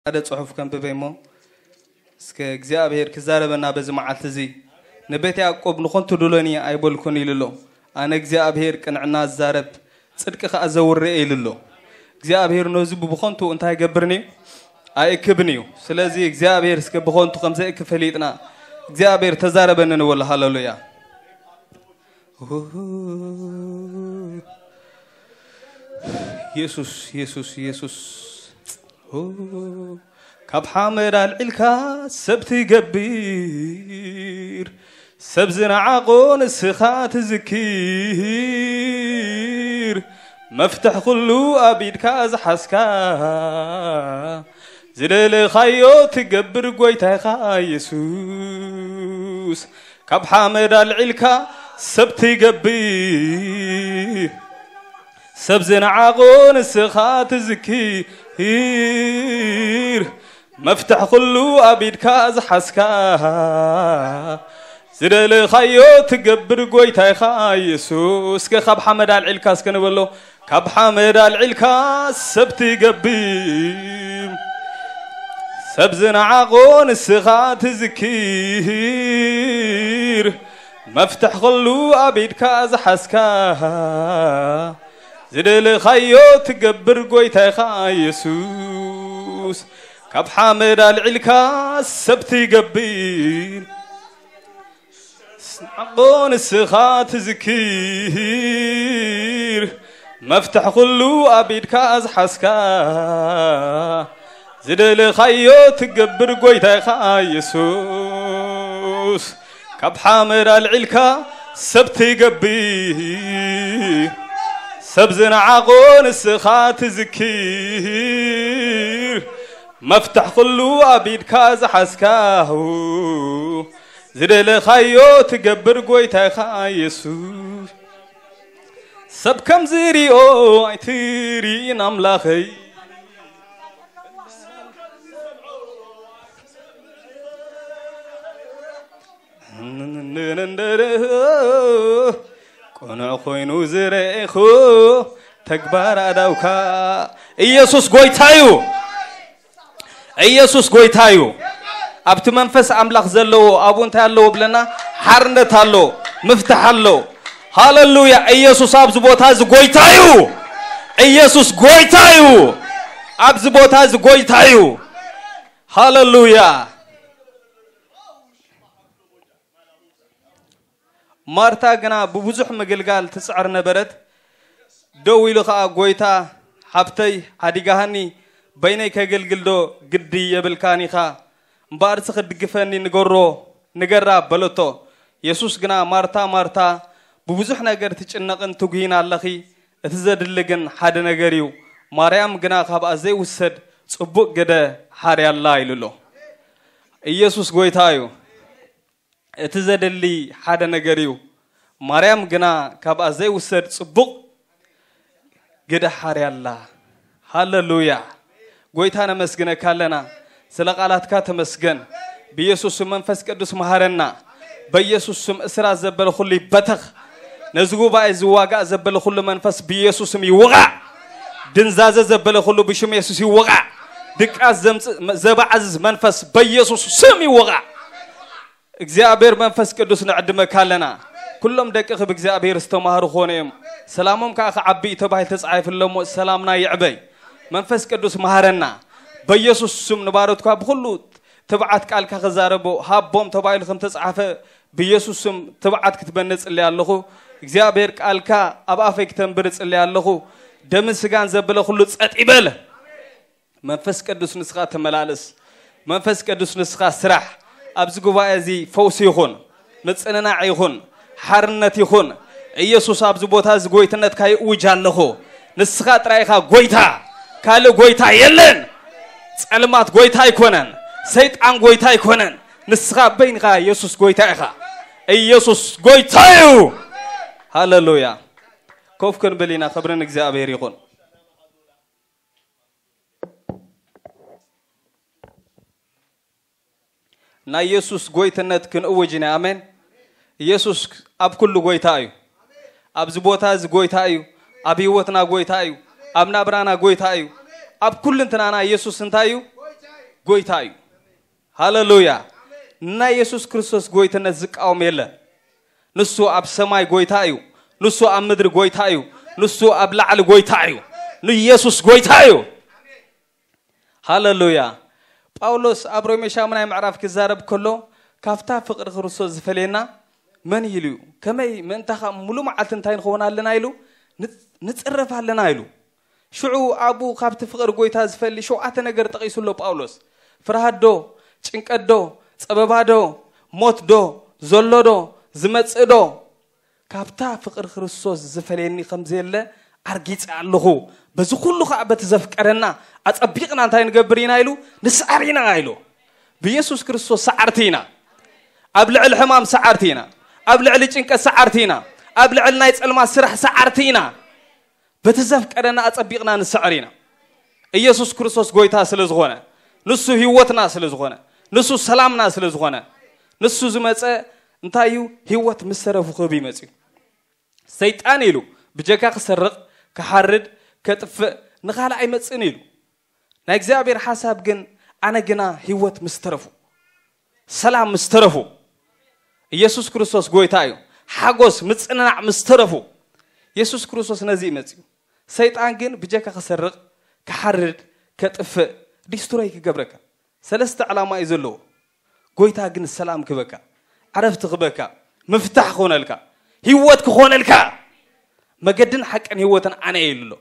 ሓደ ጽሑፍ ከንብበ እሞ፣ እስከ እግዚኣብሔር ክዛረበና በዚ መዓልቲ እዚ። ንቤት ያዕቆብ ንኾንቱ ድሎኒ ኣይበልኩን ኢሉ ኣሎ። ኣነ እግዚኣብሔር ቅንዕና ዝዛረብ፣ ጽድቂ ከኣ ዘውርእ ኢሉ ኣሎ። እግዚኣብሔር ነዚ ብኾንቱ እንታይ ይገብርኒ እዩ? ኣይእክብን እዩ። ስለዚ እግዚኣብሔር እስከ ብኾንቱ ከም ዘእክብ ፈሊጥና፣ እግዚኣብሔር ተዛረበኒ ንበሎ። ሃሌሉያ። የሱስ፣ የሱስ፣ የሱስ። ካብ ሓመድ ኣልዒልካ ሰብ ትገብር፣ ሰብ ዝነዓቖ ንስኻ ትዝክር፣ መፍትሕ ኩሉ ኣብ ኢድካ ዝሓዝካ፣ ዝደለኻዮ ትገብር ጎይታኻ የሱስ። ካብ ሓመድ ኣልዒልካ ሰብ ትገብር፣ ሰብ ዝነዓቖ ንስኻ ትዝክር፣ መፍትሕ ኩሉ ኣብ ኢድካ ዝሓዝካ፣ ዝደለኻዮ ትገብር ጎይታኻ የሱስ። እስከ ካብ ሓመድ ኣልዒልካ እስከ ንበሎ። ካብ ሓመድ ኣልዒልካ ሰብ ትገብር፣ ሰብ ዝነዓቖ ንስኻ ትዝክር፣ መፍትሕ ኩሉ ኣብ ኢድካ ዝሓዝካ፣ ዝደለኻዮ ትገብር ጎይታኻ የሱስ። ካብ ሓመድ ኣልዒልካ ሰብ ትገብር፣ ዝነዓቖ ንስኻ ትዝክር፣ መፍትሕ ኩሉ ኣብ ኢድካ ዝሓዝካ፣ ዝደለኻዮ ትገብር ጎይታኻ የሱስ። ካብ ሓመድ ኣልዒልካ ሰብ ትገብር፣ ሰብ ዝነዓቖ ንስኻ ትዝክር፣ መፍትሕ ኩሉ ኣብ ኢድካ ዝሓዝካ፣ ዝደለኻዮ ትገብር ጎይታኻ የሱስ። ሰብ ከም ዝሪኦ ኣይትርኢን ኣምላኸይ። ቅኑዕ ኮይኑ ዝረኤኹ ተግባር ኣዳውካ። ኢየሱስ ጎይታ እዩ። ኢየሱስ ጎይታ እዩ። ኣብቲ መንፈስ ኣምላኽ ዘለዎ ኣብኡ እንታይ ኣለዎ ብለና? ሓርነት ኣሎ፣ ምፍታሕ ኣሎ። ሃሌሉያ! ኢየሱስ ኣብዚ ቦታ እዚ ጎይታ እዩ። ኢየሱስ ጎይታ እዩ። ኣብዚ ቦታ እዚ ጎይታ እዩ። ሃሌሉያ! ማርታ ግና ብብዙሕ ምግልጋል ትጽዕር ነበረት። ደው ኢሉ ኸኣ፣ "ጐይታ፣ ሓብተይ ሓዲጋሃኒ፣ በይነይ ከገልግል ዶ ግዲ የብልካን ኢኻ? እምበኣርሲ ክትድግፈኒ ንገሮ፣ ንገራ" በለቶ። የሱስ ግና፣ "ማርታ፣ ማርታ፣ ብብዙሕ ነገር ትጭነቕን ትጉሂን ኣለኺ፣ እቲ ዘድሊ ግን ሓደ ነገር እዩ። ማርያም ግና ካብኣ ዘይውሰድ ጽቡቕ ግደ ሓርያ ኣላ" ኢሉ ኣሎ። ኢየሱስ ጐይታ እዩ። እቲ ዘድሊ ሓደ ነገር እዩ። ማርያም ግና ካብኣ ዘይውሰድ ጽቡቕ ግደ ሓርያ ኣላ። ሃሌሉያ! ጐይታ ነመስግነካ ኣለና። ስለ ቃላትካ ተመስገን። ብኢየሱስ ስም መንፈስ ቅዱስ መሃረና። በኢየሱስ ስም እስራት ዘበለ ኩሉ ይበተኽ። ነዚ ጉባኤ ዝዋጋእ ዘበለ ኩሉ መንፈስ ብኢየሱስ ስም ይወቓዕ። ድንዛዘ ዘበለ ኩሉ ብሽም የሱስ ይወቓዕ። ድቃስ ዘምጽእ ዘባዕዝዝ መንፈስ በኢየሱስ ስም ይወቓዕ። እግዚኣብሔር መንፈስ ቅዱስ ንዕድመካ ኣለና። ኩሎም ደቅኺ ብእግዚኣብሔር ዝተማህሩ ክኾኑ እዮም፣ ሰላሞም ከኣ ክዓቢ እዩ ተባሂሉ ተጻሒፉ ኣሎ እሞ፣ ሰላምና ይዕበይ። መንፈስ ቅዱስ መሃረና። በኢየሱስ ስም ንባሮትካ ብኹሉ ትብዓት ቃልካ ክዛረቡ ሃቦም ተባሂሉ ከም ተጻሓፈ፣ ብኢየሱስ ስም ትብዓት ክትበኒ እጽሊ ኣለኹ። እግዚኣብሔር ቃልካ ኣብ ኣፈይ ክተንብር እጽሊ ኣለኹ። ደምን ስጋን ዘበለ ኩሉ ጸጥ ይበል። መንፈስ ቅዱስ ንስኻ ተመላለስ። መንፈስ ቅዱስ ንስኻ ስራሕ። ኣብዚ ጉባኤ እዚ ፈውሲ ይኹን፣ ምጽንናዕ ይኹን፣ ሓርነት ይኹን። ኢየሱስ ኣብዚ ቦታ እዚ ጎይትነትካ ይእውጅ ኣለኹ። ንስኻ ጥራይ ኢኻ ጎይታ፣ ካልእ ጎይታ የለን። ጸልማት ጎይታ ኣይኮነን፣ ሰይጣን ጎይታ ኣይኮነን። ንስኻ በይንኻ ኢየሱስ ጎይታ ኢኻ። ኢየሱስ ጎይታ እዩ። ሃሌሉያ። ኮፍ ክንብል ኢና። ክብሪ ንእግዚኣብሔር ይኹን። ናይ የሱስ ጎይትነት ክንእውጅ ኢና። ኣሜን። ኢየሱስ ኣብ ኩሉ ጎይታ እዩ። ኣብዚ ቦታ እዚ ጎይታ እዩ። ኣብ ህይወትና ጎይታ እዩ። ኣብ ናብራና ጎይታ እዩ። ኣብ ኩልንትናና ኢየሱስ እንታይ እዩ? ጎይታ እዩ። ሃለሉያ። ናይ የሱስ ክርስቶስ ጎይትነት ዝቃወም የለን። ንሱ ኣብ ሰማይ ጎይታ እዩ። ንሱ ኣብ ምድሪ ጎይታ እዩ። ንሱ ኣብ ላዕሊ ጎይታ እዩ። ንየሱስ ጎይታ እዩ። ሃለሉያ። ጳውሎስ ኣብ ሮሜ ሻሙናይ ምዕራፍ ክዛረብ ከሎ ካብታ ፍቕሪ ክርስቶስ ዝፈለየና መን ኢሉ እዩ? ከመይ ምእንታኻ ሙሉ መዓልቲ እንታይ ንኸውን ኣለና ኢሉ ንጽረፍ ኣለና ኢሉ። ሽዑ ኣብኡ ካብቲ ፍቕሪ ጎይታ ዝፈሊ ሸውዓተ ነገር ጠቒሱ ኣሎ ጳውሎስ። ፍርሃት ዶ? ጭንቀት ዶ? ጸበባ ዶ? ሞት ዶ? ዘሎ ዶ? ዝመጽእ ዶ? ካብታ ፍቕሪ ክርስቶስ ዝፈለየኒ ከም ዘየለ ኣርጊጸ ኣለኹ። በዚ ኩሉ ከኣ በቲ ዘፍቀረና ኣጸቢቕና እንታይ ንገብር ኢና ኢሉ ንስዓር ኢና ኢሉ። ብየሱስ ክርስቶስ ሰዓርቲ ኢና። ኣብ ልዕሊ ሕማም ሰዓርቲ ኢና። ኣብ ልዕሊ ጭንቀት ሰዓርቲ ኢና። ኣብ ልዕሊ ናይ ጸልማት ስራሕ ሰዓርቲ ኢና። በቲ ዘፍቀረና ኣጸቢቕና ንስዕር ኢና። ኢየሱስ ክርስቶስ ጎይታ ስለ ዝኾነ፣ ንሱ ህይወትና ስለ ዝኾነ፣ ንሱ ሰላምና ስለ ዝኾነ፣ ንሱ ዝመጸ እንታይ እዩ? ህይወት ምስ ተረፉ ክህብ እዩ መጺኡ። ሰይጣን ኢሉ ብጀካ ክሰርቕ፣ ክሓርድ፣ ከጥፍእ ንኻልእ ኣይመጽእን ኢሉ። ናይ እግዚኣብሔር ሓሳብ ግን ኣነ ግና ህይወት ምስ ተረፉ፣ ሰላም ምስ ተረፉ፣ ኢየሱስ ክርስቶስ ጎይታ እዩ። ሓጎስ ምጽንናዕ ምስ ተረፉ፣ ኢየሱስ ክርስቶስ ነዚ እዩ መጺኡ። ሰይጣን ግን ብጀካ ክሰርቕ፣ ክሓርድ፣ ከጥፍእ፣ ዲስትሮይ ክገብረካ ሰለስተ ዕላማ እዩ ዘለዎ። ጎይታ ግን ሰላም ክበካ፣ ዕረፍቲ ክበካ፣ ምፍታሕ ክኾነልካ፣ ህይወት ክኾነልካ፣ መገድን ሓቅን ህይወትን ኣነ እየ ኢሉ ኣሎ።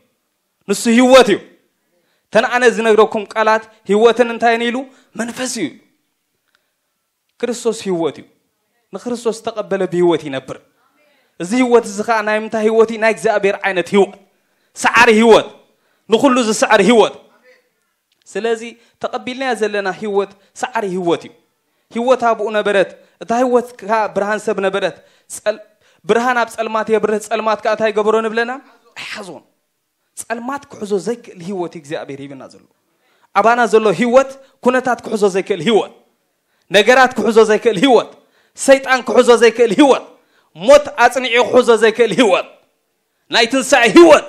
ንሱ ህይወት እዩ። ተን ኣነ ዝነግረኩም ቃላት ህይወትን እንታይን ኢሉ መንፈስ እዩ። ክርስቶስ ህይወት እዩ። ንክርስቶስ ዝተቐበለ ብህይወት ይነብር። እዚ ህይወት እዚ ኸዓ ናይ ምንታይ ህይወት እዩ? ናይ እግዚኣብሔር ዓይነት ህይወት፣ ሰዓሪ ህይወት፣ ንኹሉ ዝስዕር ህይወት። ስለዚ ተቐቢልናዮ ዘለና ህይወት ሰዓሪ ህይወት እዩ። ህይወት ኣብኡ ነበረት፣ እታ ህይወት ከዓ ብርሃን ሰብ ነበረት። ጸል-፣ ብርሃን ኣብ ጸልማት የብርህ፣ ጸልማት ከዓ እንታይ ገበሮ ንብለና? ኣይሓዞን። ጸልማት ክሕዞ ዘይክእል ህይወት እዩ እግዚኣብሔር ሂብና ዘሎ። ኣባና ዘሎ ህይወት ኩነታት ክሕዞ ዘይክእል ህይወት፣ ነገራት ክሕዞ ዘይክእል ህይወት፣ ሰይጣን ክሕዞ ዘይክእል ህይወት፣ ሞት ኣጽኒዑ ክሕዞ ዘይክእል ህይወት፣ ናይ ትንሳኤ ህይወት፣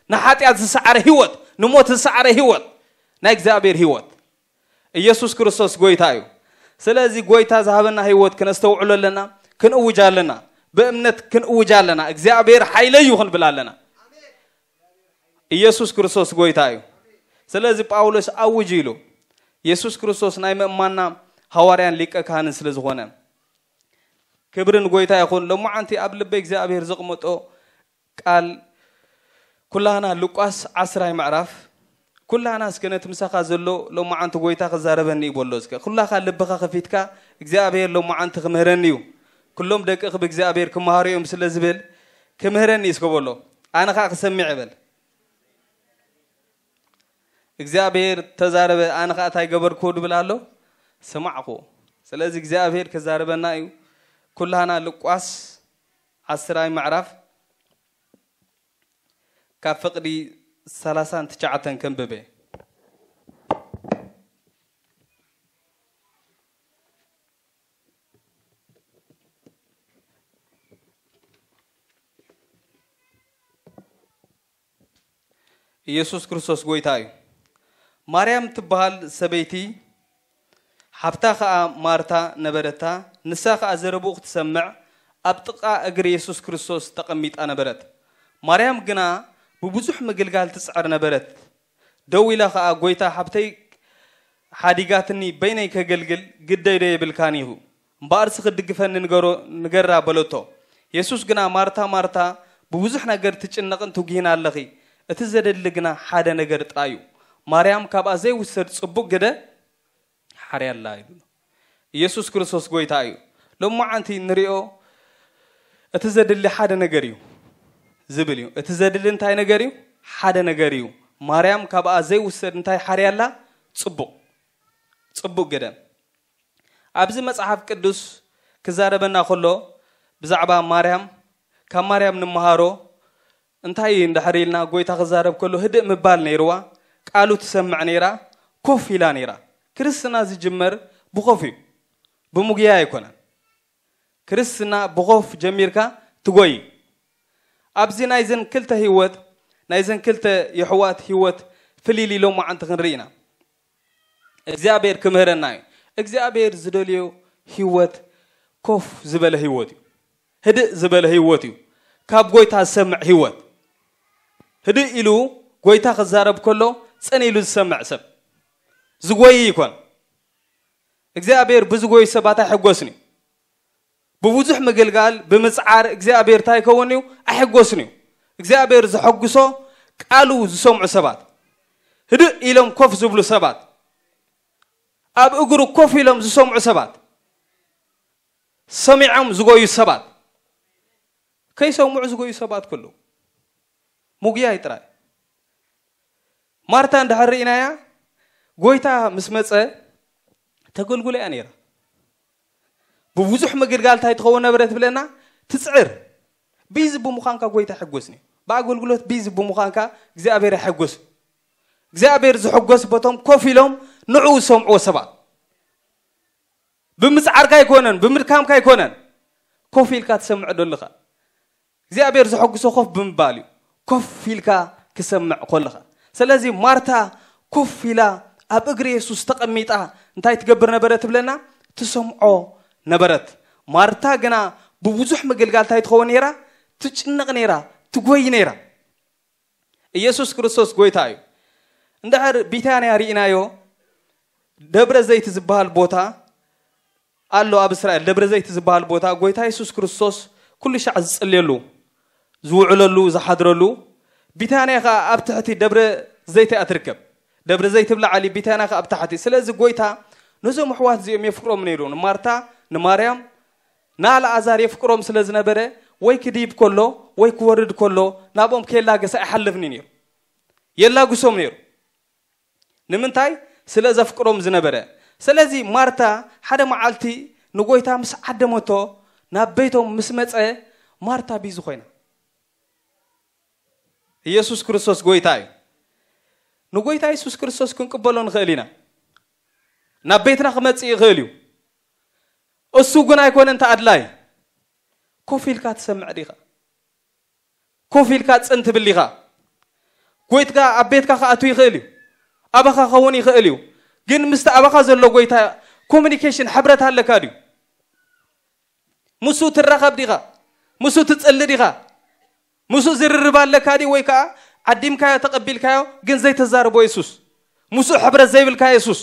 ንሓጢኣት ዝሰዓረ ህይወት፣ ንሞት ዝሰዓረ ህይወት፣ ናይ እግዚኣብሔር ህይወት። ኢየሱስ ክርስቶስ ጎይታ እዩ። ስለዚ ጎይታ ዝሃበና ህይወት ክነስተውዕሎ ኣለና፣ ክንእውጅ ኣለና፣ ብእምነት ክንእውጅ ኣለና። እግዚኣብሔር ሓይለይ እዩ ክንብል ኣለና። ኢየሱስ ክርስቶስ ጎይታ እዩ። ስለዚ ጳውሎስ ኣውጅ ኢሉ፣ ኢየሱስ ክርስቶስ ናይ ምእማንና ሃዋርያን ሊቀ ካህንን ስለ ዝኾነ፣ ክብሪ ንጎይታ ይኹን። ሎማዓንቲ ኣብ ልበይ እግዚኣብሔር ዘቕመጦ ቃል ኩላህና ሉቃስ ዓስራይ ምዕራፍ፣ ኩላህና እስከ ነቲ ምሳኻ ዘሎ ሎማዓንቲ ጎይታ ክዛረበኒ እዩ በሎ። እስከ ኩላኻ ልብኻ ከፊትካ እግዚኣብሔር ሎማዓንቲ ክምህረኒ እዩ፣ ኩሎም ደቅኺ ብእግዚኣብሔር ክመሃሩ እዮም ስለ ዝብል ክምህረኒ እስከ በሎ። ኣነ ኸዓ ክሰምዕ ይበል። እግዚኣብሔር ተዛረበ፣ ኣነ ኸዓ እንታይ ገበርኩ ድብል ኣሎ? ሰማዕኩ። ስለዚ እግዚኣብሔር ክዛረበና እዩ። ኩላህና ሉቃስ ዓስራይ ምዕራፍ ካብ ፍቕዲ ሰላሳን ትሽዓተን ከንብበ። ኢየሱስ ክርስቶስ ጎይታ እዩ። ማርያም ትበሃል ሰበይቲ ሓብታ ኸኣ ማርታ ነበረታ። ንሳ ኸኣ ዘረብኡ ክትሰምዕ ኣብ ጥቓ እግሪ የሱስ ክርስቶስ ተቐሚጣ ነበረት። ማርያም ግና ብብዙሕ ምግልጋል ትጽዕር ነበረት። ደው ኢላ ኸኣ፣ "ጐይታ፣ ሓብተይ ሓዲጋትኒ፣ በይነይ ከገልግል ግደይ ዶ የብልካን ኢኹ? እምበኣርሲ ክትድግፈኒ ንገሮ-፣ ንገራ" በለቶ። የሱስ ግና፣ "ማርታ፣ ማርታ፣ ብብዙሕ ነገር ትጭነቕን ትጉሂን ኣለኺ። እቲ ዘደሊ ግና ሓደ ነገር ጥራይ እዩ። ማርያም ካብኣ ዘይውሰድ ጽቡቕ ግደ ሓርያ ኣላ" ኢሉ። ኢየሱስ ክርስቶስ ጐይታ እዩ። ሎማዓንቲ ንሪኦ፣ እቲ ዘድሊ ሓደ ነገር እዩ ዝብል እዩ። እቲ ዘድሊ እንታይ ነገር እዩ? ሓደ ነገር እዩ። ማርያም ካብኣ ዘይውሰድ እንታይ ሓርያ ኣላ? ጽቡቕ። ጽቡቕ ግደ። ኣብዚ መጽሓፍ ቅዱስ ክዛረበና ከሎ ብዛዕባ ማርያም፣ ካብ ማርያም ንመሃሮ እንታይ እዩ እንድሕር ኢልና፣ ጐይታ ክዛረብ ከሎ ህድእ ምባል ነይርዋ፣ ቃሉ ትሰምዕ ነይራ፣ ኮፍ ኢላ ነይራ። ክርስትና ዝጅመር ብኾፍ እዩ፣ ብምጉያይ ኣይኮነን። ክርስትና ብኾፍ ጀሚርካ ትጎይ። ኣብዚ ናይዘን ክልተ ህይወት፣ ናይዘን ክልተ የሕዋት ህይወት ፍልይ ኢሉ ሎማዓንቲ ክንርኢ ኢና። እግዚኣብሔር ክምህረና እዩ። እግዚኣብሔር ዝደልዮ ህይወት ኮፍ ዝበለ ህይወት እዩ። ህድእ ዝበለ ህይወት እዩ። ካብ ጎይታ ዝሰምዕ ህይወት። ህድእ ኢሉ ጎይታ ክዛረብ ከሎ ጽን ኢሉ ዝሰምዕ ሰብ። ዝጎይ ይኮን። እግዚኣብሔር ብዝጎዩ ሰባት ኣይሕጎስን እዩ። ብብዙሕ ምግልጋል ብምጽዓር እግዚኣብሔር እንታይ ይከውን እዩ? ኣይሕጎስን እዩ። እግዚኣብሔር ዘሐጉሶ ቃሉ ዝሰምዑ ሰባት፣ ህድእ ኢሎም ኮፍ ዝብሉ ሰባት፣ ኣብ እግሩ ኮፍ ኢሎም ዝሰምዑ ሰባት፣ ሰሚዖም ዝጎዩ ሰባት፣ ከይሰምዑ ዝጎዩ ሰባት ከለዉ ምጉያይ ጥራይ። ማርታ እንድሕር ርኢናያ፣ ጎይታ ምስ መጸ ተገልግሎ እያ ነይራ። ብብዙሕ ምግልጋል እንታይ ትኸውን ነበረ ትብለና? ትጽዕር። ቢዚ ብምዃንካ ጎይታ ኣይሕጎስን እዩ። ብኣገልግሎት ቢዚ ብምዃንካ እግዚኣብሔር ኣይሕጎስን። እግዚኣብሔር ዝሕጎስ በቶም ኮፍ ኢሎም ንዕኡ ዝሰምዕዎ ሰባት። ብምጽዓርካ ኣይኮነን፣ ብምድካምካ ኣይኮነን። ኮፍ ኢልካ ትሰምዕ ደለኻ። እግዚኣብሔር ዘሐጉሶ ኮፍ ብምባል እዩ። ኮፍ ኢልካ ክሰምዕ ከለኻ። ስለዚ ማርታ ኮፍ ኢላ ኣብ እግሪ የሱስ ተቐሚጣ እንታይ ትገብር ነበረት ትብለና? ትሰምዖ ነበረት። ማርታ ግና ብብዙሕ ምግልጋል እንታይ ትኸውን ነይራ? ትጭነቕ ነይራ፣ ትጎይ ነይራ። ኢየሱስ ክርስቶስ ጎይታ እዩ። እንድሕር ቢታንያ ርኢናዮ፣ ደብረ ዘይት ዝበሃል ቦታ ኣሎ ኣብ እስራኤል። ደብረ ዘይት ዝበሃል ቦታ ጎይታ የሱስ ክርስቶስ ኩሉ ሻዕ ዝጽልየሉ፣ ዝውዕለሉ፣ ዝሓድረሉ። ቢታንያ ኸዓ ኣብ ትሕቲ ደብረ ዘይት እያ ትርከብ። ደብረ ዘይት ብላዕሊ፣ ቢታንያ ኸዓ ኣብ ታሕቲ። ስለዚ ጎይታ ነዞም ኣሕዋት እዚኦም የፍቅሮም ነይሩ። ንማርታ፣ ንማርያም፣ ንኣልኣዛር የፍቅሮም ስለ ዝነበረ ወይ ክድይብ ከሎ ወይ ክወርድ ከሎ ናብኦም ከየላገሰ ኣይሓልፍን እዩ ነይሩ። የላግሶም ነይሩ። ንምንታይ? ስለ ዘፍቅሮም ዝነበረ። ስለዚ ማርታ ሓደ መዓልቲ ንጎይታ ምስ ዓደመቶ ናብ ቤቶም ምስ መጸ ማርታ ቢዚ ኮይና። ኢየሱስ ክርስቶስ ጎይታ እዩ። ንጎይታ ኢየሱስ ክርስቶስ ክንቅበሎ ንኽእል ኢና። ናብ ቤትና ክመጽእ ይኽእል እዩ። እሱ ግን ኣይኮነን ተኣድላይ። ኮፍ ኢልካ ትሰምዕ ዲኻ? ኮፍ ኢልካ ጽን ትብል ዲኻ? ጎይትካ ኣብ ቤትካ ክኣቱ ይኽእል እዩ። ኣባኻ ክኸውን ይኽእል እዩ። ግን ምስቲ ኣባኻ ዘሎ ጎይታ ኮሚኒኬሽን፣ ሕብረት ኣለካ ድዩ? ምስኡ ትራኸብ ዲኻ? ምስኡ ትጽሊ ዲኻ? ምስኡ ዝርርብ ኣለካ ድዩ? ወይ ከኣ ዓዲምካዮ፣ ተቐቢልካዮ፣ ግን ዘይተዛርቦ የሱስ? ምስኡ ሕብረት ዘይብልካ የሱስ?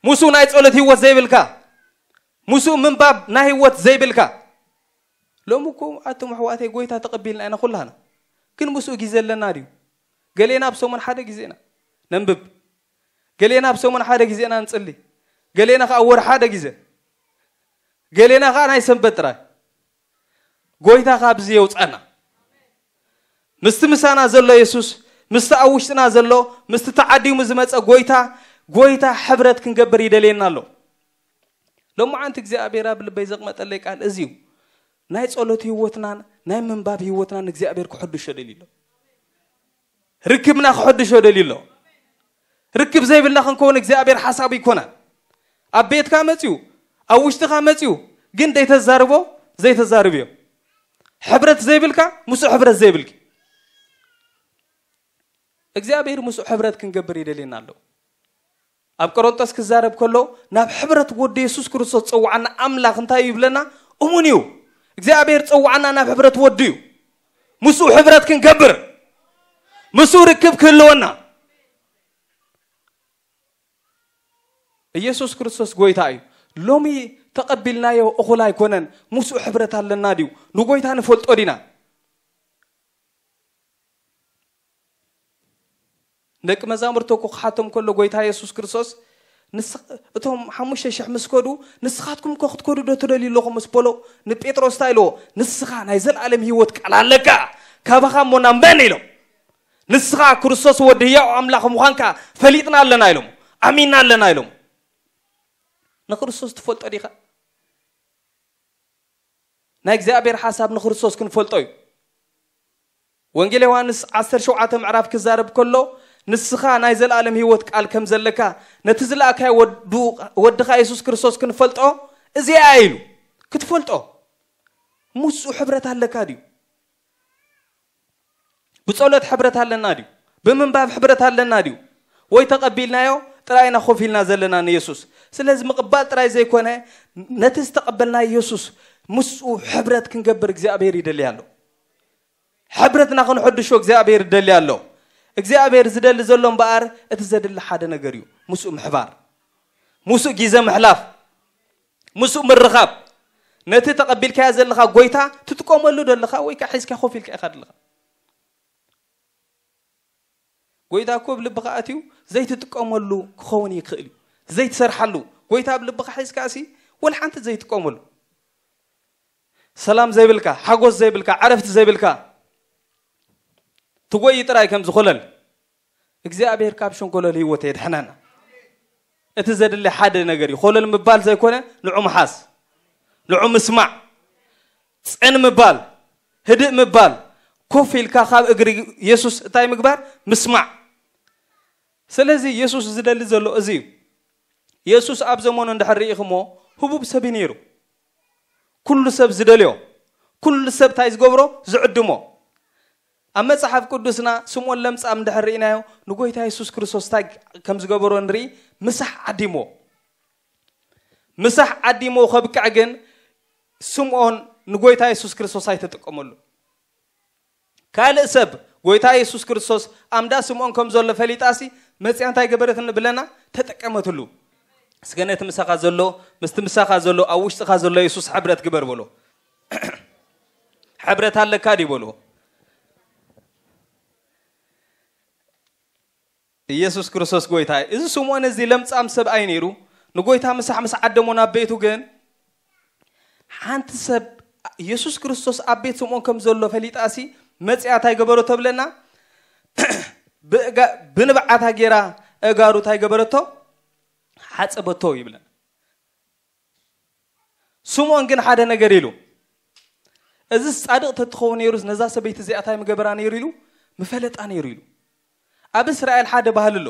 ምስኡ ናይ ጸሎት ህይወት ዘይብልካ? ምስኡ ምንባብ ናይ ህይወት ዘይብልካ? ሎሚ እኮ ኣቱም ኣሕዋተይ፣ ጎይታ ተቐቢልና ኢና ኩላና። ግን ምስኡ ግዜ ኣለና ድዩ? ገሌና ኣብ ሰሙን ሓደ ግዜ ኢና ነንብብ። ገሌና ኣብ ሰሙን ሓደ ግዜ ኢና ንጽሊ። ገሌና ከኣ ወር ሓደ ግዜ። ገሌና ከኣ ናይ ሰንበት ጥራይ። ጎይታ ካብዚ የውጻና። ምስቲ ምሳና ዘሎ የሱስ፣ ምስቲ ኣብ ውሽጥና ዘሎ፣ ምስቲ ተዓዲሙ ዝመጸ ጎይታ፣ ጎይታ ሕብረት ክንገብር ይደልየና ኣሎ። ሎማዓንቲ እግዚኣብሔር ኣብ ልበይ ዘቕመጠለይ ቃል እዚ እዩ። ናይ ጸሎት ህይወትናን ናይ ምንባብ ህይወትናን እግዚኣብሔር ክሕድሾ ደልዩ ኣሎ። ርክብና ክሕድሾ ደልዩ ኣሎ። ርክብ ዘይብልና ክንከውን እግዚኣብሔር ሓሳቡ ይኮናል። ኣብ ቤትካ መጽዩ፣ ኣብ ውሽጥኻ መጽዩ፣ ግን ዘይተዛርቦ ዘይተዛርብዮ። ሕብረት ዘይብልካ፣ ምስኡ ሕብረት ዘይብልኪ። እግዚኣብሔር ምስኡ ሕብረት ክንገብር ይደልየና ኣሎ። ኣብ ቆሮንጦስ ክዛረብ ከሎ ናብ ሕብረት ወዲ የሱስ ክርስቶስ ዝጸውዓና ኣምላኽ እንታይ እዩ ይብለና? እሙን እዩ። እግዚኣብሔር ዝጸውዓና ናብ ሕብረት ወዱ እዩ። ምስኡ ሕብረት ክንገብር፣ ምስኡ ርክብ ክህልወና። ኢየሱስ ክርስቶስ ጎይታ እዩ። ሎሚ ተቐቢልናዮ እኹል ኣይኮነን። ምስኡ ሕብረት ኣለና ድዩ? ንጎይታ ንፈልጦ ዲና? ደቂ መዛሙርቱ እኮ ክሓቶም ከሎ ጎይታ የሱስ ክርስቶስ፣ "ንስ-፣ እቶም ሓሙሽተ ሽሕ ምስ ከዱ፣ ንስኻትኩም እኮ ክትከዱ ዶ ትደልዩ ኣለኹም?" ምስ በሎ፣ ንጴጥሮስ እንታይ ኢልዎ? "ንስኻ ናይ ዘለኣለም ህይወት ቃል ኣለካ፣ ካባኻ እሞ ናብ መን?" ኢሎም። "ንስኻ ክርስቶስ ወዲ ህያው ኣምላኽ ምዃንካ ፈሊጥና ኣለና" ኢሎም። "ኣሚንና ኣለና" ኢሎም። ንክርስቶስ ትፈልጦ ዲኻ? ናይ እግዚኣብሔር ሓሳብ ንክርስቶስ ክንፈልጦ እዩ። ወንጌል ዮሃንስ ዓሰርተ ሸውዓተ ምዕራፍ ክዛረብ ከሎ፣ "ንስኻ ናይ ዘለኣለም ህይወት ቃል ከም ዘለካ፣ ነቲ ዝለኣካዮ ወዱ-፣ ወድኻ የሱስ ክርስቶስ ክንፈልጦ እዚኣ ኢሉ። ክትፈልጦ ምስኡ ሕብረት ኣለካ ድዩ? ብጸሎት ሕብረት ኣለና ድዩ? ብምንባብ ሕብረት ኣለና ድዩ? ወይ ተቐቢልናዮ፣ ጥራይ ኢና ኮፍ ኢልና ዘለና ንየሱስ። ስለዚ ምቕባል ጥራይ ዘይኮነ፣ ነቲ ዝተቐበልና የሱስ ምስኡ ሕብረት ክንገብር እግዚኣብሔር ይደሊ ኣሎ። ሕብረትና ክንሕድሾ እግዚኣብሔር ይደሊ ኣሎ። እግዚኣብሔር ዝደሊ ዘሎ እምበኣር እቲ ዘድሊ ሓደ ነገር እዩ፣ ምስኡ ምሕባር፣ ምስኡ ግዜ ምሕላፍ፣ ምስኡ ምርኻብ። ነቲ ተቐቢልካዮ ዘለኻ ጎይታ ትጥቀመሉ ደለኻ ወይ ከዓ ሒዝካ ኮፍ ኢልካ ኢኻ ደለኻ። ጎይታ እኮ ኣብ ልብኻ ኣትዩ ዘይትጥቀመሉ ክኸውን ይኽእል እዩ። ዘይትሰርሓሉ ጎይታ ኣብ ልብኻ ሒዝካ ሲ ወላ ሓንቲ ዘይትጥቀመሉ፣ ሰላም ዘይብልካ፣ ሓጎስ ዘይብልካ፣ ዕረፍቲ ዘይብልካ፣ ትጎይ ጥራይ ከም ዝኾለል እግዚኣብሔር ካብ ሸንኮለል ህይወት የድሕነና። እቲ ዘድሊ ሓደ ነገር እዩ። ኮለል ምባል ዘይኮነ ንዑ ምሓዝ፣ ንዑ ምስማዕ፣ ጽን ምባል፣ ህድእ ምባል፣ ኮፍ ኢልካ ካብ እግሪ የሱስ እንታይ ምግባር? ምስማዕ። ስለዚ የሱስ ዝደሊ ዘሎ እዚ እዩ። የሱስ ኣብ ዘመኑ እንድሕር ርኢኽሞ ህቡብ ሰብ እዩ ነይሩ። ኩሉ ሰብ ዝደልዮ፣ ኩሉ ሰብ እንታይ ዝገብሮ? ዝዕድሞ። ኣብ መጽሓፍ ቅዱስና ስምኦን ለምጻም እንድሕር ርኢናዮ ንጎይታ የሱስ ክርስቶስ እንታይ ከም ዝገበሮ ንርኢ። ምሳሕ ዓዲሞ፣ ምሳሕ ዓዲሞ ከብቅዕ ግን ስምኦን ንጎይታ የሱስ ክርስቶስ ኣይተጠቀመሉ። ካልእ ሰብ ጎይታ የሱስ ክርስቶስ ኣምዳ ስምኦን ከም ዘሎ ፈሊጣሲ መጽያ እንታይ ገበረት እንብለና? ተጠቀመትሉ። እስከ ነቲ ምሳኻ ዘሎ፣ ምስቲ ምሳኻ ዘሎ፣ ኣብ ውሽጥኻ ዘሎ የሱስ ሕብረት ግበር በሎ። ሕብረት ኣለካ ድዩ በሎ። ኢየሱስ ክርስቶስ ጎይታ እዩ። እዚ ስምኦን እዚ ለምጻም ሰብ ኣይ ነይሩ። ንጎይታ ምሳሕ ምስ ዓደሞ ናብ ቤቱ ግን ሓንቲ ሰብ ኢየሱስ ክርስቶስ ኣብ ቤት ስምኦን ከም ዘሎ ፈሊጣሲ መጽያ እንታይ ገበረቶ ብለና? ብእጋ- ብንብዓታ ጌራ እጋሩ እንታይ ገበረቶ? ሓጸበቶ ይብለና። ስምኦን ግን ሓደ ነገር ኢሉ፣ እዚ ጻድቕ ተትኸውን ነይሩስ ነዛ ሰበይቲ እዚኣ እንታይ ምገበራ ነይሩ ኢሉ፣ ምፈለጣ ነይሩ ኢሉ። ኣብ እስራኤል ሓደ ባህሊ ኣሎ።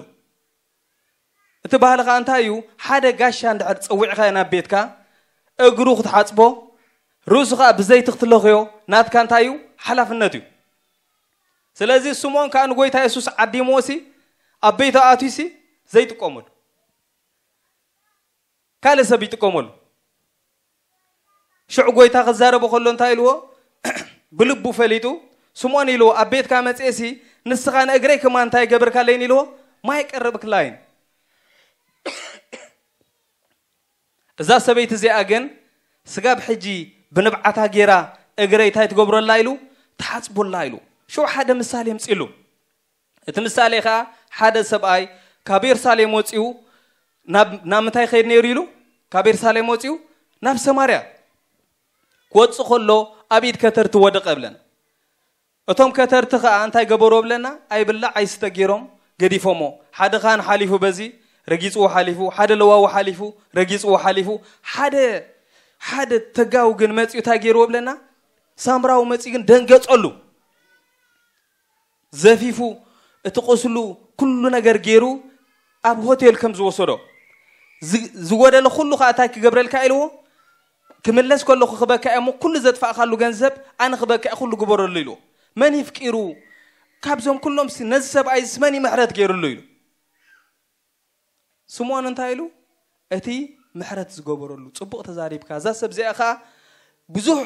እቲ ባህሊ ኸኣ እንታይ እዩ? ሓደ ጋሻ እንድሕር ጸዊዕኻ ናብ ቤትካ እግሩ ክትሓጽቦ፣ ርእሱ ኸኣ ብዘይቲ ክትለኽዮ ናትካ እንታይ እዩ? ሓላፍነት እዩ። ስለዚ ስምኦን ከኣ ንጎይታ የሱስ ዓዲምዎ ሲ ኣብ ቤቱ ኣትዩ ሲ ዘይጥቀመሉ ካልእ ሰብ ይጥቀመሉ። ሽዑ ጎይታ ክዛረቦ ከሎ እንታይ ኢልዎ? ብልቡ ፈሊጡ ስምኦን ኢልዎ፣ ኣብ ቤትካ መጽኤሲ ንስኻ ንእግረይ ከማን እንታይ ገብርካለይን ኢልዎ? ማይ ቀረብክላይን። እዛ ሰበይቲ እዚኣ ግን ስጋብ ሕጂ ብንብዓታ ጌራ እግረይ እንታይ ትገብረላ ኢሉ? ትሓጽቦላ ኢሉ። ሽዑ ሓደ ምሳሌ የምጽእሉ። እቲ ምሳሌ ኸኣ ሓደ ሰብኣይ ካብ የሩሳሌም ወጺኡ ናብ ናብ ምንታይ ኸይድ ነይሩ ኢሉ? ካብ የሩሳሌም ወጺኡ ናብ ሰማርያ ክወጽእ ከሎ ኣብ ኢድ ከተርቲ ወደቐ ብለን። እቶም ከተርቲ ኸኣ እንታይ ገበርዎ ብለና? ኣይብላዕ ኣይስተ ገይሮም ገዲፎሞ። ሓደ ኻህን ሓሊፉ በዚ ረጊጽዎ ሓሊፉ፣ ሓደ ለዋዊ ሓሊፉ ረጊጽዎ ሓሊፉ፣ ሓደ ሓደ ተጋዊ ግን መጺኡ እንታይ ገይርዎ ብለና? ሳምራዊ መጺኡ ግን ደንገጸሉ። ዘፊፉ እቲ ቁስሉ ኩሉ ነገር ገይሩ ኣብ ሆቴል ከም ዝወሰዶ ዝ- ዝጎደለ ኩሉ ከዓ እንታይ ክገብረልካ ኢልዎ ክምለስ ከለኹ ክበካ እሞ ኩሉ ዘጥፋእካሉ ገንዘብ ኣነ ክበካ ኩሉ ግበረሉ ኢልዎ መን ይፍቂሩ ካብዞም ኩሎም ሲ- ነዚ ሰብኣይ ስ መን እዩ ምሕረት ገይርሉ ኢሉ ስምዖን እንታይ ኢሉ እቲ ምሕረት ዝገበረሉ ጽቡቕ ተዛሪብካ እዛ ሰብ እዚኣ ከዓ ብዙሕ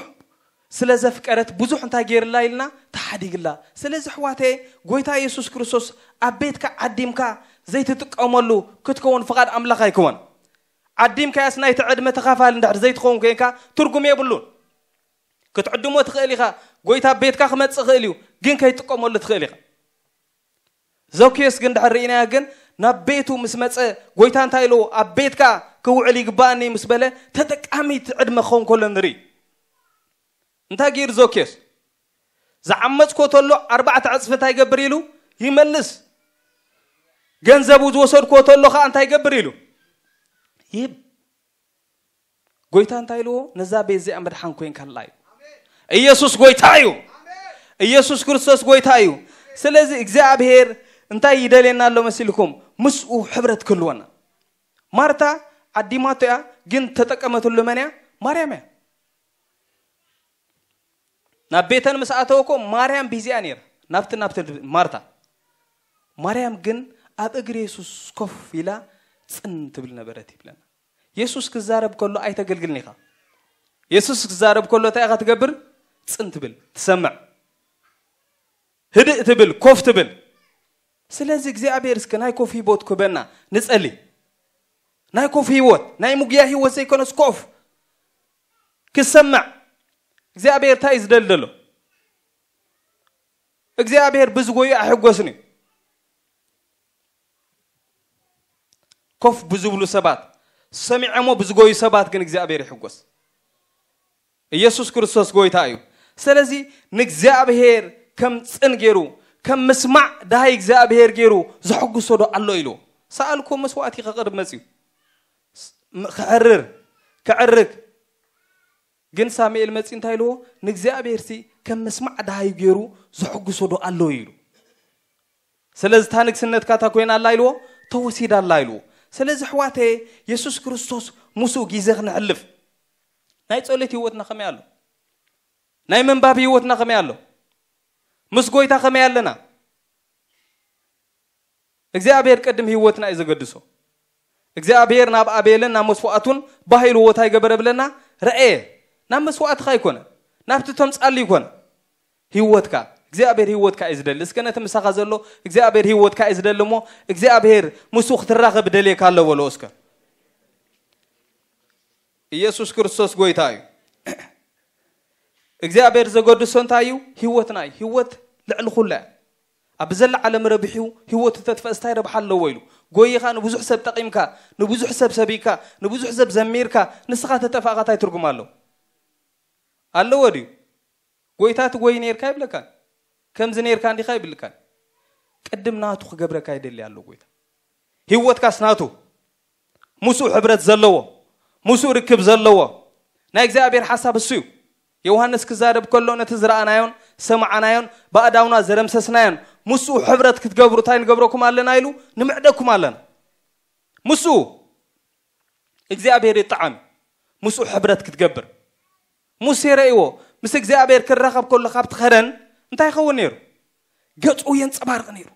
ስለ ዘፍቀረት ብዙሕ እንታይ ገይርላ ኢልና ተሓዲግላ ስለዚ ኣሕዋተየ ጎይታ የሱስ ክርስቶስ ኣብ ቤትካ ዓዲምካ ዘይትጥቀመሉ ክትከውን ፍቓድ ኣምላኽ ኣይክወን ዓዲምካያስ ናይቲ ዕድመ ተኻፋሊ እንድሕር ዘይትኸውን ኮይንካ ትርጉም የብሉን ክትዕድሞ ትኽእል ኢኻ ጎይታ ኣብ ቤትካ ክመጽእ ይኽእል እዩ ግን ከይትጥቀመሉ ትኽእል ኢኻ ዘኪዮስ ግን ድሕር ርኢናዮ ግን ናብ ቤቱ ምስ መጸ ጎይታ እንታይ ኢልዎ ኣብ ቤትካ ክውዕል ይግባኣኒ ምስ በለ ተጠቃሚት ዕድመ ክኸውን ከሎ ንርኢ እንታይ ገይሩ ዘኪዮስ ዝዓመፅኮ ተሎ ኣርባዕተ ዕፅፊ እንታይ ገብር ኢሉ ይመልስ ገንዘቡ ዝወሰድኮ ተሎ ከዓ እንታይ ገብር ኢሉ ይህብ ጎይታ እንታይ ኢልዎ ነዛ ቤት እዚኣ መድሓን ኮይንካላ እዩ ኢየሱስ ጎይታ እዩ ኢየሱስ ክርስቶስ ጎይታ እዩ ስለዚ እግዚኣብሔር እንታይ ይደልየና ኣሎ መሲልኩም ምስኡ ሕብረት ክህልወና ማርታ ዓዲማቶ እያ ግን ተጠቀመትሉ መን እያ ማርያም እያ ናብ ቤተን ምስ ኣተወ እኮ ማርያም ቢዚኣ ነይራ ናብቲ ናብቲ ማርታ ማርያም ግን ኣብ እግሪ የሱስ ኮፍ ኢላ ጽን ትብል ነበረት ይብለና። የሱስ ክዛረብ ከሎ ኣይተገልግልን ኢኻ። የሱስ ክዛረብ ከሎ እንታይ ኢኻ ትገብር? ጽን ትብል፣ ትሰምዕ፣ ህድእ ትብል፣ ኮፍ ትብል። ስለዚ እግዚኣብሔር እስከ ናይ ኮፍ ህይወት ክበና ንጸሊ። ናይ ኮፍ ህይወት፣ ናይ ምጉያ ህይወት ዘይኮነስ ኮፍ ክሰምዕ። እግዚኣብሔር እንታይ እዩ ዝደሊ ዘሎ? እግዚኣብሔር ብዝጎዩ ኣይሕጎስን እዩ። ኮፍ ብዝብሉ ሰባት፣ ሰሚዐሞ ብዝጎዩ ሰባት ግን እግዚኣብሔር ይሕጎስ። ኢየሱስ ክርስቶስ ጎይታ እዩ። ስለዚ ንእግዚኣብሔር ከም ጽን ገይሩ፣ ከም ምስማዕ ደሃይ እግዚኣብሔር ገይሩ ዘሐጉሶ ዶ ኣሎ ኢሉ ሰኣልኮ። መስዋእቲ ከቕርብ መጽዩ ክዕርር፣ ክዕርግ። ግን ሳሙኤል መጺ እንታይ ኢልዎ? ንእግዚኣብሔር ሲ ከም ምስማዕ ደሃዩ ገይሩ ዘሐጉሶ ዶ ኣሎ ኢሉ። ስለዚ እታ ንግስነትካ እታ ኮይና ኣላ ኢልዎ፣ ተወሲዳ ኣላ ኢልዎ። ስለዚ ኣሕዋተየ፣ የሱስ ክርስቶስ ምስኡ ግዜ ክነሕልፍ። ናይ ጸሎት ህይወትና ከመይ ኣሎ? ናይ ምንባብ ህይወትና ከመይ ኣሎ? ምስ ጎይታ ከመይ ኣለና? እግዚኣብሔር ቅድም ህይወትና እዩ ዘገድሶ። እግዚኣብሔር ናብ ኣቤልን ናብ መስዋእቱን ባህ ኢልዎ እንታይ ገበረ ብለና? ረኤ። ናብ መስዋእትኻ ኣይኮነ፣ ናብቲ ተምጻሉ ይኮነ። ህይወትካ፣ እግዚኣብሔር ህይወትካ እዩ ዝደሊ። እስከ ነቲ ምሳኻ ዘሎ እግዚኣብሔር ህይወትካ እዩ ዝደሊ እሞ፣ እግዚኣብሔር ምስኡ ክትራኸብ ደልየካ ኣሎ በሎ እስከ። ኢየሱስ ክርስቶስ ጎይታ እዩ። እግዚኣብሔር ዘገድሶ እንታይ እዩ? ህይወትና እዩ። ህይወት ልዕሊ ኩላ እያ። ኣብ ዘላ ዓለም ረቢሑ ህይወቱ ተጥፈእስ እንታይ ረብሓ ኣለዎ ኢሉ። ጎይኻ ንብዙሕ ሰብ ጠቒምካ፣ ንብዙሕ ሰብ ሰቢካ፣ ንብዙሕ ሰብ ዘሚርካ፣ ንስኻ ተጠፋእካ እንታይ ትርጉም ኣለዎ? ኣለዎ ድዩ? ጎይታ ትጎይ ኔርካ ይብለካን፣ ከምዚ ኔርካ እንዲኻ ይብልካን። ቅድም ናቱ ክገብረካ ይደሊ ኣሎ ጎይታ። ህይወትካስ ናቱ፣ ምስኡ ሕብረት ዘለዎ፣ ምስኡ ርክብ ዘለዎ። ናይ እግዚኣብሔር ሓሳብ እሱ እዩ። ዮሃንስ ክዛረብ ከሎ ነቲ ዝረኣናዮን ሰማዕናዮን ብኣእዳውና ዘረምሰስናዮን ምስኡ ሕብረት ክትገብሩ እንታይ ንገብረኩም ኣለና ኢሉ? ንምዕደኩም ኣለና። ምስኡ እግዚኣብሔር ይጠዓም፣ ምስኡ ሕብረት ክትገብር። ሙሴ ረእይዎ፣ ምስ እግዚኣብሔር ክራኸብ ከሎ ካብቲ ኸረን እንታይ ይኸውን ነይሩ? ገጹ የንጸባርቕ ነይሩ።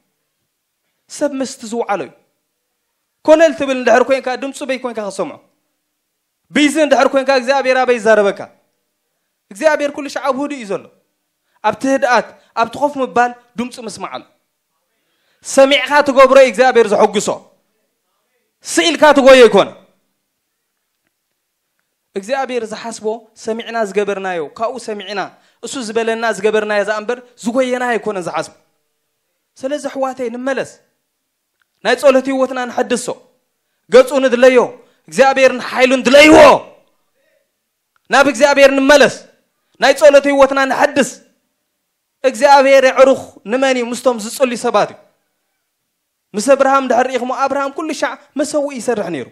ሰብ ምስቲ ዝወዓሎ እዩ። ኮለል ትብል እንድሕር ኮይንካ ድምፁ በይ ኮይንካ ክሰምዖ። ቢዚ እንድሕር ኮይንካ እግዚኣብሔር ኣበይ ይዛረበካ? እግዚኣብሔር ኩሉ ሻዕ ኣብ ህዱእ እዩ ዘሎ። ኣብቲ ህድኣት፣ ኣብቲ ኮፍ ምባል ድምፁ ምስማዕ ኣሎ። ሰሚዕካ ትገብሮ እዩ እግዚኣብሔር ዘሐጉሶ። ስኢልካ ትጎዮ ኣይኮነ። እግዚኣብሔር ዝሓስቦ ሰሚዕና ዝገበርናዮ፣ ካብኡ ሰሚዕና እሱ ዝበለና ዝገበርናዮ ዝኣ እምበር ዝጎየና ኣይኮነን ዝሓስቦ። ስለዚ ኣሕዋተይ ንመለስ፣ ናይ ጸሎት ህይወትና ንሐድሶ፣ ገጹ ንድለዮ፣ እግዚኣብሔርን ሓይሉን ድለይዎ። ናብ እግዚኣብሔር ንመለስ፣ ናይ ጸሎት ህይወትና ንሐድስ። እግዚኣብሔር የዕሩኽ ንመን እዩ? ምስቶም ዝጽልዩ ሰባት እዩ። ምስ ኣብርሃም ድሕር ርኢኽሞ ኣብርሃም ኩሉ ሻዕ መሰውኢ ይሰርሕ ነይሩ።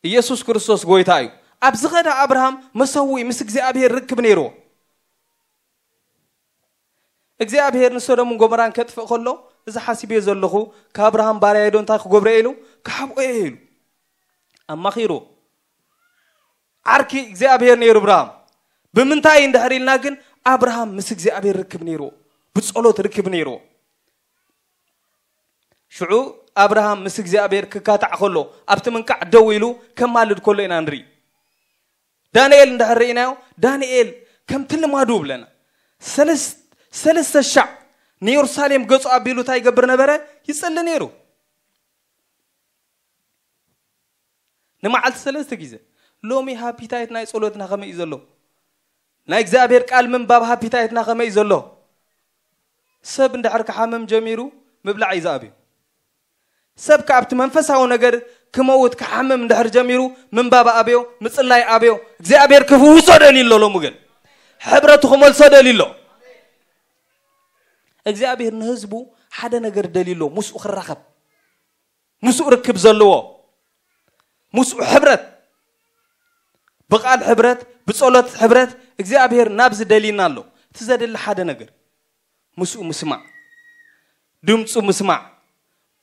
ኢየሱስ ክርስቶስ ጎይታ እዩ። ኣብ ዝኸዳ ኣብርሃም መሰውኢ ምስ እግዚኣብሔር ርክብ ነይርዎ። እግዚኣብሔር ንሶዶምን ጎመራን ከጥፍእ ከሎ፣ እዚ ሓሲብዮ ዘለኹ፣ ካብ ኣብርሃም ባርያይ ዶ እንታይ ክገብሮ እየ ኢሉ ክሓብኦ እየ ኢሉ ኣማኺሩ። ዓርኪ እግዚኣብሔር ነይሩ ኣብርሃም። ብምንታይ እንድሕር ኢልና ግን ኣብርሃም ምስ እግዚኣብሔር ርክብ ነይርዎ፣ ብጸሎት ርክብ ነይርዎ። ሽዑ ኣብርሃም ምስ እግዚኣብሔር ክካታዕ ከሎ ኣብቲ ምንቃዕ ደው ኢሉ ከማልድ ከሎ ኢና ንርኢ። ዳንኤል እንድሕር ርኢናዮ ዳንኤል ከምቲ ልማዱ ብለና ሰለስ- ሰለስተ ሻዕ ንየሩሳሌም ገጹ ኣቢሉ እንታይ ይገብር ነበረ? ይጽሊ ነይሩ። ንመዓልቲ ሰለስተ ግዜ። ሎሚ ሃፒታይት ናይ ጸሎትና ከመይ እዩ ዘሎ? ናይ እግዚኣብሔር ቃል ምንባብ ሃፒታይትና ከመይ እዩ ዘሎ? ሰብ እንድሕር ክሓምም ጀሚሩ ምብላዕ እዩ ዝኣብዩ። ሰብ ከኣ ኣብቲ መንፈሳዊ ነገር ክመውት ክሓምም እንድሕር ጀሚሩ ምንባብ ኣብዮ፣ ምጽላይ ኣብዮ። እግዚኣብሔር ክፍውሶ ደልዩ ኣሎ። ሎሚ ግን ሕብረቱ ክመልሶ ደልዩ ኣሎ። እግዚኣብሔር ንህዝቡ ሓደ ነገር ደልዩ ኣሎ፣ ምስኡ ክራኸብ፣ ምስኡ ርክብ ዘለዎ፣ ምስኡ ሕብረት፣ ብቓል ሕብረት፣ ብጸሎት ሕብረት። እግዚኣብሔር ናብዚ ደልዩና ኣሎ። እቲ ዘድሊ ሓደ ነገር ምስኡ ምስማዕ፣ ድምፁ ምስማዕ፣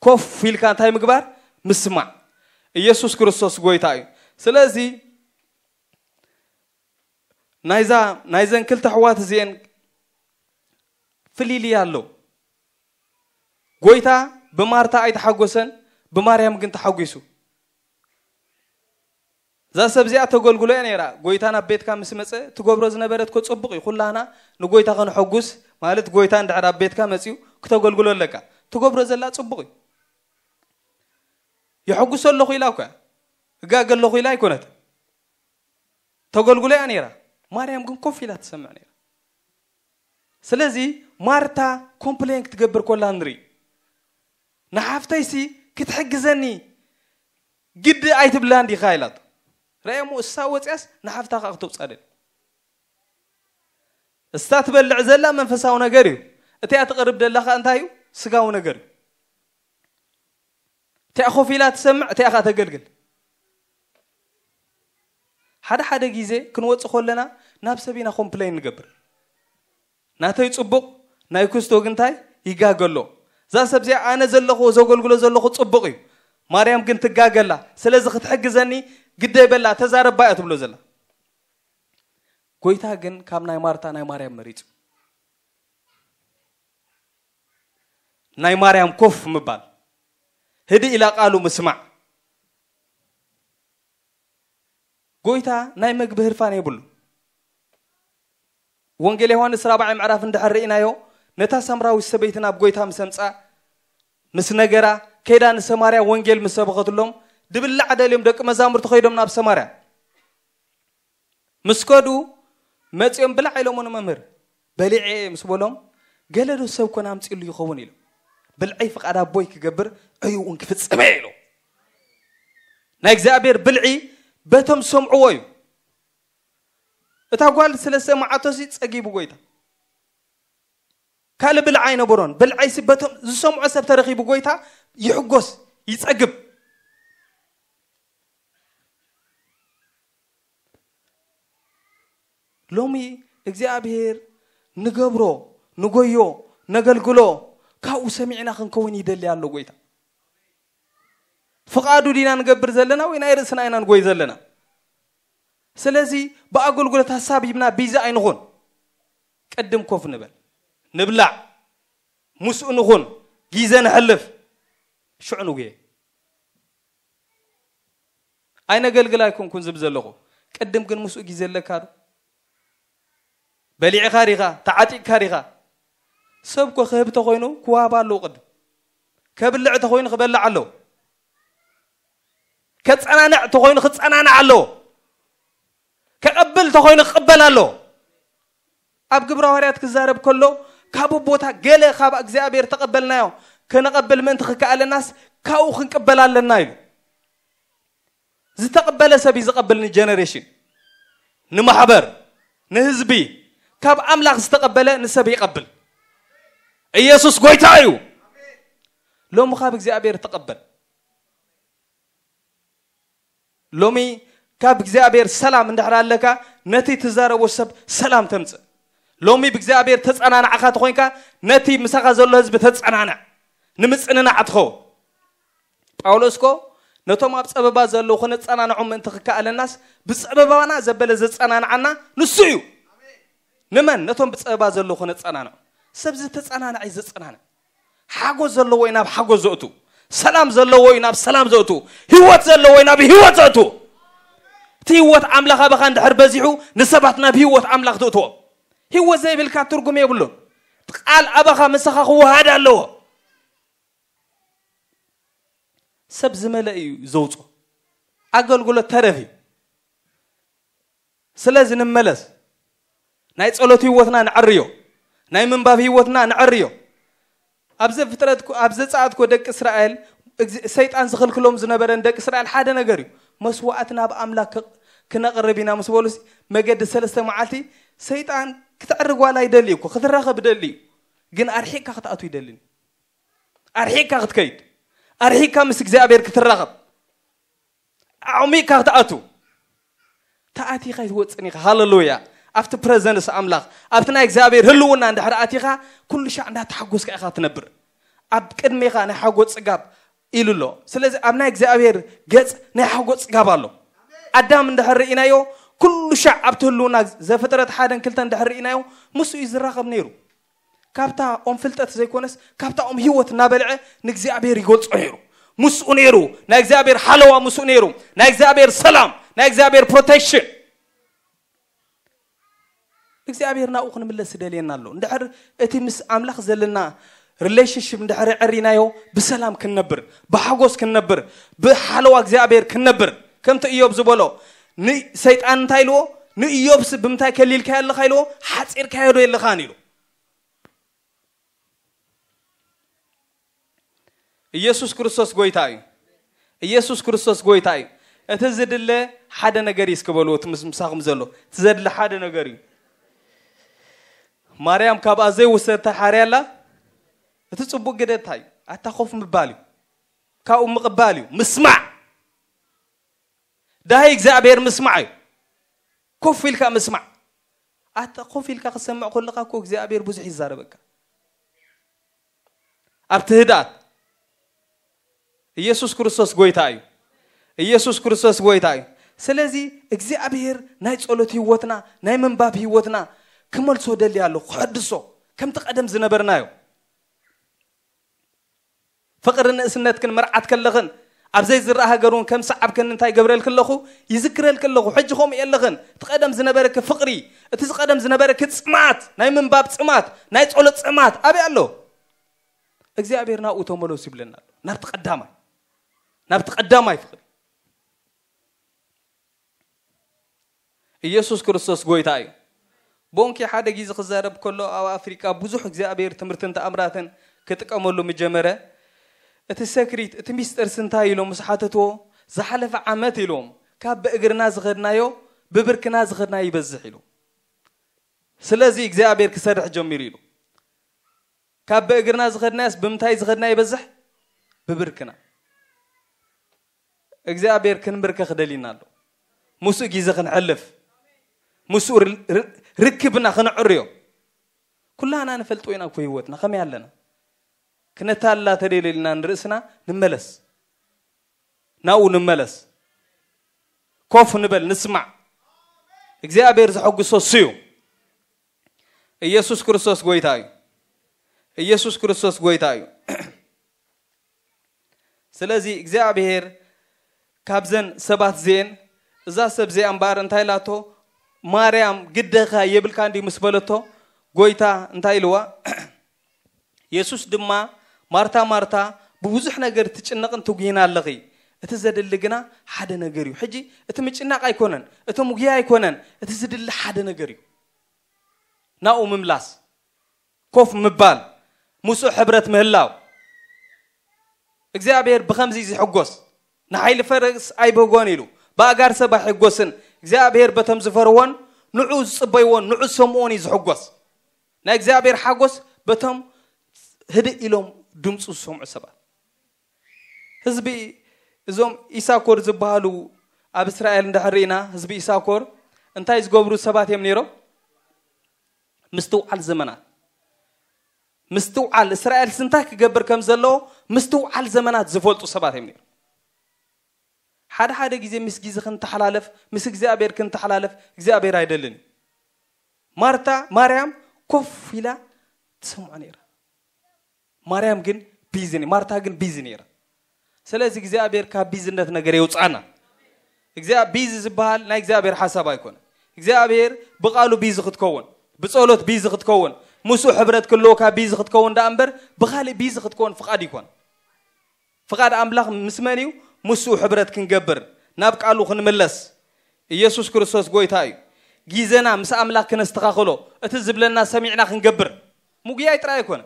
ኮፍ ኢልካ እንታይ ምግባር? ምስማዕ። ኢየሱስ ክርስቶስ ጎይታ እዩ። ስለዚ ናይዛ ናይዘን ክልተ ኣሕዋት እዚኤን ፍልልይ ኣሎ። ጎይታ ብማርታ ኣይተሓጎሰን፣ ብማርያም ግን ተሓጒሱ። እዛ ሰብ እዚኣ ተገልግሎ እያ ነይራ። ጎይታ ናብ ቤትካ ምስ መጸ ትገብሮ ዝነበረት እኮ ጽቡቕ እዩ። ኩላህና ንጎይታ ከነሐጉስ ማለት ጎይታ እንድሕር ኣብ ቤትካ መጺኡ ክተገልግሎ ኣለካ። ትገብሮ ዘላ ጽቡቕ እዩ። የሐጉሶ ኣለኹ ኢላ እኮ እያ። እጋገ ኣለኹ ኢላ ኣይኮነት። ተገልግሎ እያ ነይራ። ማርያም ግን ኮፍ ኢላ ትሰምዕ ነይራ። ስለዚ ማርታ ኮምፕሌን ክትገብር ኮላ ንርኢ። ንሓፍተይሲ ክትሕግዘኒ ግዲ ኣይትብላን ዲኻ ኢላቶ። ረእሞ እሳ ወፅያስ ንሓፍታ ከዓ ክተውፃ ደል። እሳ ትበልዕ ዘላ መንፈሳዊ ነገር እዩ። እቲኣ ትቕርብ ደላ ከዓ እንታይ እዩ? ስጋዊ ነገር እዩ። እቲኣ ኮፍ ኢላ ትሰምዕ፣ እቲኣ ከዓ ተገልግል። ሓደ ሓደ ግዜ ክንወፅእ ከለና ናብ ሰብ ኢና ኮምፕሌን ንገብር። ናተይ ፅቡቕ፣ ናይ ክስቶ ግንታይ ይጋገ ኣሎ። እዛ ሰብ እዚኣ ኣነ ዘለኹ ዘገልግሎ ዘለኹ ፅቡቕ እዩ፣ ማርያም ግን ትጋገላ። ስለዚ ክትሕግዘኒ ግደይ በላ፣ ተዛረባ እያ ትብሎ ዘላ። ጎይታ ግን ካብ ናይ ማርታ ናይ ማርያም መሪፁ። ናይ ማርያም ኮፍ ምባል፣ ህድእ ኢላ ቃሉ ምስማዕ። ጎይታ ናይ መግቢ ህርፋን የብሉ። ወንጌል ዮሃንስ ራብዓይ ምዕራፍ እንድሕር ርኢናዮ፣ ነታ ሳምራዊት ሰበይቲ ናብ ጎይታ ምስ ኣምጻ፣ ምስ ነገራ፣ ከይዳ ንሰማርያ ወንጌል ምስ ሰበኸትሎም፣ ድብላዕ ደልዮም ደቂ መዛሙርቲ ከይዶም ናብ ሰማርያ። ምስ ከዱ መጺኦም ብላዕ ኢሎሞ ንመምህር፣ በሊዐ ምስ በሎም፣ ገለ ዶ ሰብ ኮነ ኣምጺእሉ ይኸውን ኢሎም። ብልዐይ ፍቓድ ኣቦይ ክገብር፣ ዕዩ እውን ክፍጽመ ኢሎም። ናይ እግዚኣብሔር ብልዒ በቶም ዝሰምዕዎ እዩ። እታ ጓል ስለ ሰማዓቶሲ ጸጊቡ ጎይታ። ካልእ ብልዓ ኣይነበሮን። ብልዓይሲ በቶም ዝሰምዖ ሰብ ተረኺቡ ጎይታ ይሕጎስ፣ ይጸግብ። ሎሚ እግዚኣብሔር ንገብሮ፣ ንጎዮ፣ ነገልግሎ ካብኡ ሰሚዕና ክንከውን ይደሊ ኣሎ ጎይታ። ፍቓዱ ዲና ንገብር ዘለና ወይ ናይ ርእስና ኢና ንጎይ ዘለና? ስለዚ ብኣገልግሎት ሐሳብ ሂብና ቢዚ ኣይንኹን። ቅድም ኮፍ ንበል፣ ንብላዕ፣ ምስኡ ንኹን፣ ግዜ ንሐልፍ፣ ሽዑ ንጉየ። ኣይነገልግል ኣይኮንኩን ዝብል ዘለኹ። ቅድም ግን ምስኡ ግዜ ኣለካ ዶ? በሊዕኻ ዲኻ? ተዓጢቕካ ዲኻ? ሰብ እኮ ክህብ ተኾይኑ ክወሃብ ኣለዎ ቅድም። ከብልዕ ተኾይኑ ክበልዕ ኣለዎ። ከጸናንዕ ተኾይኑ ክጸናንዕ ኣለዎ። ከቐብል ተኾይኑ ክቕበል ኣለዎ። ኣብ ግብረ ሃዋርያት ክዛረብ ከሎ ካብ ቦታ ገለ ካብ እግዚኣብሔር ተቐበልናዮ ከነቐብል ምእንቲ ክከኣለናስ ካብኡ ክንቅበል ኣለና ኢሉ። ዝተቐበለ ሰብ እዩ ዝቐብል ንጀነሬሽን፣ ንማሕበር፣ ንህዝቢ። ካብ ኣምላኽ ዝተቐበለ ንሰብ ይቐብል። ኢየሱስ ጎይታ እዩ። ሎሚ ካብ እግዚኣብሔር ተቐበል። ሎሚ ካብ እግዚኣብሔር ሰላም እንድሕር ኣለካ ነቲ ትዛረቦ ሰብ ሰላም ተምጽእ። ሎሚ ብእግዚኣብሔር ተጸናናዕካ ተኾይንካ ነቲ ምሳኻ ዘሎ ህዝቢ ተጸናንዕ፣ ንምጽንናዕ ትኸውን። ጳውሎስ ኮ ነቶም ኣብ ጸበባ ዘለዉ ክነጸናንዖም ምእንቲ ክከኣለናስ ብጸበባና ዘበለ ዘጸናንዓና ንሱ እዩ። ንመን? ነቶም ብጸበባ ዘለዉ ክነጸናንዖም። ሰብ ዝተጸናንዐ እዩ ዘጸናንዕ። ሓጎስ ዘለዎ እዩ ናብ ሓጎስ ዘእቱ፣ ሰላም ዘለዎ እዩ ናብ ሰላም ዘእቱ፣ ህይወት ዘለዎ እዩ ናብ ህይወት ዘእቱ። እቲ ህይወት ኣምላኽ ኣባኻ እንድሕር በዚሑ ንሰባት ናብ ህይወት ኣምላኽ ትእትዎም። ህይወት ዘይብልካ ትርጉም የብሉን። ቃል ኣባኻ ምሳኻ ክወሃድ ኣለዎ። ሰብ ዝመለእ እዩ ዘውፅኦ። ኣገልግሎት ተረፍ እዩ። ስለዚ ንመለስ። ናይ ጸሎት ህይወትና ንዐርዮ። ናይ ምንባብ ህይወትና ንዐርዮ። ኣብ ዘፍጥረት ኮ-፣ ኣብ ዘጸኣት ኮ ደቂ እስራኤል፣ እግዚ-፣ ሰይጣን ዝኽልክሎም ዝነበረ ንደቂ እስራኤል ሓደ ነገር እዩ። መስዋዕቲ ናብ ኣምላኽ ክ-፣ ክነቕርብ ኢና ምስ በሉሲ፣ መገዲ ሰለስተ መዓልቲ ሰይጣን ክትዕሪ ጓል ኣይደሊ እኮ፣ ክትራኸብ ይደሊ እዩ። ግን ኣርሒቕካ ክትኣቱ ይደልን። ኣርሒቕካ ክትከይድ፣ ኣርሒቕካ ምስ እግዚኣብሔር ክትራኸብ፣ ኣዕሚቕካ ክትኣቱ። ተኣቲኻ ኣይትወፅን ኢኻ። ሃለሉያ። ኣብቲ ፕረዘንስ ኣምላኽ፣ ኣብቲ ናይ እግዚኣብሔር ህልውና እንድሕር ኣቲኻ፣ ኩሉ ሻዕ እንዳተሓጎስካ ኢኻ ትነብር። ኣብ ቅድሜኻ ናይ ሓጎስ ጽጋብ ኢሉ ኣሎ። ስለዚ ኣብ ናይ እግዚኣብሔር ገጽ ናይ ሓጎስ ጽጋብ ኣሎ። ኣዳም እንድሕር ርኢናዮ፣ ኩሉ ሻዕ ኣብቲ ህልውና ዘፍጥረት ሓደን ክልተን እንድሕር ርኢናዮ፣ ምስኡ እዩ ዝራኸብ ነይሩ። ካብታ ኦም ፍልጠት ዘይኮነስ ካብታ ኦም ህይወት እናበልዐ ንእግዚኣብሔር ይገልጾ ነይሩ። ምስኡ ነይሩ። ናይ እግዚኣብሔር ሓለዋ ምስኡ ነይሩ። ናይ እግዚኣብሔር ሰላም፣ ናይ እግዚኣብሔር ፕሮቴክሽን። እግዚኣብሔር ናብኡ ክንምለስ ይደልየና ኣሎ። እንድሕር እቲ ምስ ኣምላኽ ዘለና ሪሌሽንሽፕ እንድሕር ኣዕሪናዮ፣ ብሰላም ክንነብር፣ ብሓጎስ ክንነብር፣ ብሓለዋ እግዚኣብሔር ክንነብር። ከምቲ እዮብ ዝበሎ፣ ንሰይጣን እንታይ ኢልዎ? ንእዮብስ ብምንታይ ከሊልካዮ ኣለኻ ኢልዎ? ሓጺርካዮ ዶ የለኻን ኢሉ። ኢየሱስ ክርስቶስ ጎይታ እዩ። ኢየሱስ ክርስቶስ ጎይታ እዩ። እቲ ዝድለ ሓደ ነገር እዩ እስኪ በልዎ፣ እቲ ምስ-፣ ምሳኹም ዘሎ። እቲ ዘድለ ሓደ ነገር እዩ። ማርያም ካብኣ ዘይውሰድ እንታይ ሓርያ ኣላ? እቲ ጽቡቕ ግደ እንታይ እዩ? ኣታ ኮፍ ምባል እዩ። ካብኡ ምቕባል እዩ። ምስማዕ። ዳሂ እግዚኣብሔር ምስማዕ እዩ። ኮፍ ኢልካ ምስማዕ። ኣታ ኮፍ ኢልካ ክሰምዕ ከለኻ እኮ እግዚኣብሔር ብዙሕ ይዛረበካ። ኣብቲ ህድኣት ኢየሱስ ክርስቶስ ጎይታ እዩ። ኢየሱስ ክርስቶስ ጎይታ እዩ። ስለዚ እግዚኣብሔር ናይ ጸሎት ህይወትና፣ ናይ ምንባብ ህይወትና ክመልሶ ደልያ ኣሎ፣ ክሐድሶ፣ ከምቲ ቀደም ዝነበርናዮ። ፍቕሪ ንእስነትክን መርዓት ከለኽን፣ ኣብ ዘይዝረእ ሃገር እውን ከም ሰዓብክን እንታይ ገብረልኪ ኣለኹ? ይዝክረልኪ ኣለኹ። ሕጂ ከምኡ የለኽን። እቲ ቀደም ዝነበረኪ ፍቕሪ፣ እቲ ቀደም ዝነበረኪ ጽምኣት፣ ናይ ምንባብ ጽምኣት፣ ናይ ጸሎት ጽምኣት ኣበይ ኣሎ? እግዚኣብሔር ናብኡ ተመለሱ ይብለና ኣሎ። ናብቲ ቀዳማይ፣ ናብቲ ቀዳማይ ፍቕሪ። ኢየሱስ ክርስቶስ ጎይታ እዩ። ቦንኪ ሓደ ግዜ ክዛረብ ከሎ ኣብ ኣፍሪቃ ብዙሕ እግዚኣብሔር ትምህርትን ተኣምራትን ክጥቀመሉ ምጀመረ። እቲ ሰክሪት፣ እቲ ሚስጥር ስንታይ ኢሎም ምስ ሓተትዎ፣ ዝሓለፈ ዓመት ኢሎም፣ ካብ ብእግርና ዝኸድናዮ ብብርክና ዝኸድናዮ ይበዝሕ ኢሉ። ስለዚ እግዚኣብሔር ክሰርሕ ጀሚሩ ኢሉ። ካብ ብእግርና ዝኸድናዮስ ብምንታይ ዝኸድና ይበዝሕ? ብብርክና። እግዚኣብሔር ክንብርከኽ ደሊና ኣሎ። ምስኡ ግዜ ክንሕልፍ፣ ምስኡ ር-፣ ር-፣ ርክብና ክነዕርዮ። ኩላና ንፈልጦ ኢና እኮ ህይወትና ከመይ ኣለና። ክነታልላ ተደለልና ንርእስና ንመለስ። ናብኡ ንመለስ። ኮፍ ንበል፣ ንስማዕ። እግዚኣብሔር ዘሐጉሶ እሱ እዩ። ኢየሱስ ክርስቶስ ጎይታ እዩ። ኢየሱስ ክርስቶስ ጎይታ እዩ። ስለዚ እግዚኣብሔር ካብዘን ሰባት እዚኤን፣ እዛ ሰብ እዚኣ እምበኣር እንታይ ኢላቶ? ማርያም ግደኻ የብልካ እንዲ ምስ በለቶ፣ ጎይታ እንታይ ኢልዋ? የሱስ ድማ፣ "ማርታ፣ ማርታ፣ ብብዙሕ ነገር ትጭነቕን ትጉህን ኣለኺ። እቲ ዘድሊ ግና ሓደ ነገር እዩ።" ሕጂ እቲ ምጭናቕ ኣይኮነን፣ እቲ ምጉያ ኣይኮነን፣ እቲ ዝድሊ ሓደ ነገር እዩ። ናብኡ ምምላስ፣ ኮፍ ምባል፣ ምስኡ ሕብረት ምህላው። እግዚኣብሔር ብኸምዚ እዩ ዝሕጎስ። "ንሓይሊ ፈረስ ኣይብህጎን" ኢሉ፣ "ብኣእጋር ሰብ ኣይሕጎስን። እግዚኣብሔር በቶም ዝፈርዎን ንዑ ዝጽበይዎን ንዑ ዝሰምዎን እዩ ዝሕጎስ።" ናይ እግዚኣብሔር ሓጎስ በቶም ህድእ ኢሎም ድምፁ ዝሰምዑ ሰባት። ህዝቢ እዞም ኢሳኮር ዝበሃሉ ኣብ እስራኤል እንድሕር ርኢና፣ ህዝቢ ኢሳኮር እንታይ ዝገብሩ ሰባት እዮም ነይሮም? ምስትውዓል ዘመናት። ምስትውዓል፣ እስራኤልስ እንታይ ክገብር ከም ዘለዎ ምስትውዓል ዘመናት ዝፈልጡ ሰባት እዮም ነይሮም። ሓደ ሓደ ግዜ ምስ ግዜ ክንተሓላለፍ፣ ምስ እግዚኣብሔር ክንተሓላለፍ እግዚኣብሔር ኣይደልን እዩ። ማርታ፣ ማርያም ኮፍ ኢላ ትሰምዖ ነይራ። ማርያም ግን ቢዚ ነ-፣ ማርታ ግን ቢዚ ነይራ። ስለዚ እግዚኣብሔር ካብ ቢዝነት ነገር የውፅኣና። እግዚኣብ-፣ ቢዚ ዝበሃል ናይ እግዚኣብሔር ሓሳብ ኣይኮነ። እግዚኣብሔር ብቃሉ ቢዚ ክትከውን፣ ብጸሎት ቢዚ ክትከውን፣ ምስኡ ሕብረት ክህልወካ ቢዚ ክትከውን ደኣ እምበር ብኻልእ ቢዚ ክትከውን ፍቓድ ይኮን። ፍቓድ ኣምላኽ ምስ መን እዩ? ምስኡ ሕብረት ክንገብር፣ ናብ ቃሉ ክንምለስ። ኢየሱስ ክርስቶስ ጎይታ እዩ። ግዜና ምስ ኣምላኽ ክነስተኻኽሎ፣ እቲ ዝብለና ሰሚዕና ክንገብር። ምጉያይ ጥራይ ኣይኮነ።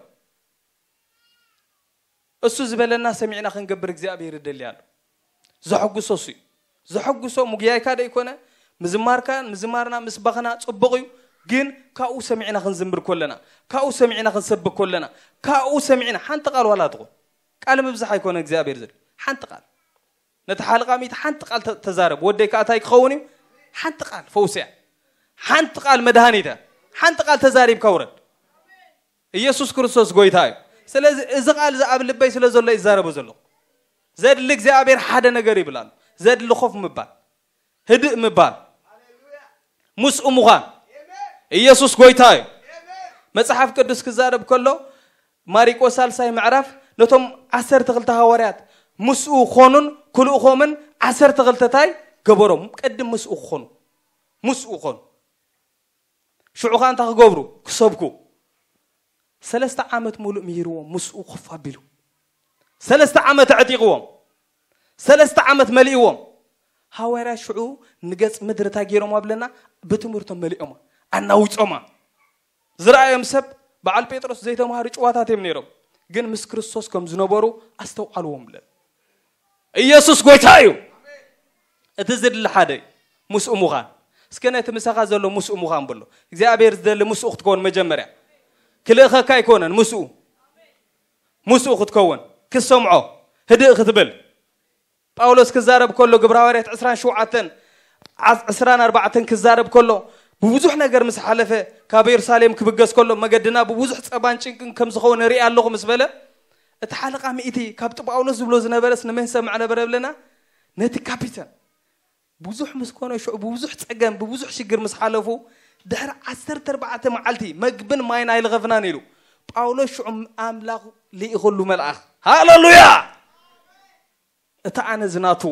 እሱ ዝበለና ሰሚዕና ክንገብር እግዚኣብሔር ይደሊ ኣሎ። ዘሐጉሶ እሱ እዩ። ዘሐጉሶ ምጉያይካ ዶ ይኮነ? ምዝማርካን ምዝማርና ምስባኽና ጽቡቕ እዩ፣ ግን ካብኡ ሰሚዕና ክንዝምር ከለና፣ ካብኡ ሰሚዕና ክንሰብክ ከለና፣ ካብኡ ሰሚዕና ሓንቲ ቃል ዋላ ትኹን፣ ቃል ምብዛሕ ኣይኮነ እግዚኣብሔር ዝደሊ፣ ሓንቲ ቃል። ነቲ ሓለቓ ሚእቲ ሓንቲ ቃል ተ-፣ ተዛረብ። ወደይ ከኣ እንታይ ክኸውን እዩ? ሓንቲ ቃል ፈውሲ እያ። ሓንቲ ቃል መድሃኒት እያ። ሓንቲ ቃል ተዛሪብካ ውረድ። ኢየሱስ ክርስቶስ ጎይታ እዩ። ስለዚ እዚ ቃል እዚ ኣብ ልበይ ስለ ዘሎ ይዛረቦ ዘለኹ። ዘድሊ እግዚኣብሔር ሓደ ነገር ይብል ኣሎ። ዘድሊ ኮፍ ምባል፣ ህድእ ምባል፣ ምስኡ ምዃን። ኢየሱስ ጎይታ እዩ። መጽሓፍ ቅዱስ ክዛረብ ከሎ ማሪቆስ ሳልሳይ ምዕራፍ ነቶም ዓሰርተ ክልተ ሃዋርያት ምስኡ ኾኑን ክልእኾምን ዓሰርተ ክልተ ታይ ገበሮም? ቅድም ምስኡ ክኾኑ ምስኡ ኾኑ ሽዑ ኸዓ እንታይ ክገብሩ? ክሰብኩ። ሰለስተ ዓመት ሙሉእ ምሂርዎም ምስኡ ኮፍ ኣቢሉ። ሰለስተ ዓመት ኣዕጢቕዎም። ሰለስተ ዓመት መሊእዎም። ሃዋርያ ሽዑ ንገጽ ምድሪ እንታይ ገይሮም ኣብለና? ብትምህርቶም መሊኦማ። ኣናዊጾማ። ዝረኣዮም ሰብ በዓል ጴጥሮስ ዘይተምሃሩ ጭዋታት እዮም ነይሮም። ግን ምስ ክርስቶስ ከም ዝነበሩ ኣስተውዓልዎም ብለን። ኢየሱስ ጎይታ እዩ። እቲ ዝድሊ ሓደ እዩ። ምስኡ ምዃን። እስከ ነቲ ምሳኻ ዘሎ ምስኡ ምዃን በሎ። እግዚኣብሔር ዝደሊ ምስኡ ክትከውን መጀመርያ። ክልእኸካ ኣይኮነን ምስኡ። ምስኡ ክትከውን። ክትሰምዖ። ህድእ ክትብል። ጳውሎስ ክዛረብ ከሎ ግብረ ሃዋርያት ዕስራን ሸውዓተን ዓስ- ዕስራን ኣርባዕተን ክዛረብ ከሎ ብብዙሕ ነገር ምስ ሓለፈ ካብ የሩሳሌም ክብገስ ከሎ መገድና ብብዙሕ ጸባን ጭንቅን ከም ዝኸውን ርኢ ኣለኹ ምስ በለ እቲ ሓለቓ ሚእቲ ካብቲ ጳውሎስ ዝብሎ ዝነበረስ ንመን ሰምዕ ነበረ ብለና ነቲ ካፒተን ብዙሕ ምስ ኮነ ሽዑ ብብዙሕ ጸገም ብብዙሕ ሽግር ምስ ሓለፉ ድሕሪ ዓሰርተ ኣርባዕተ መዓልቲ መግብን ማይን ኣይልኸፍናን ኢሉ ጳውሎስ ሽዑ ኣምላኽ ልኢኸሉ መልኣኽ ሃለሉያ እቲ ኣነ ዝናቱ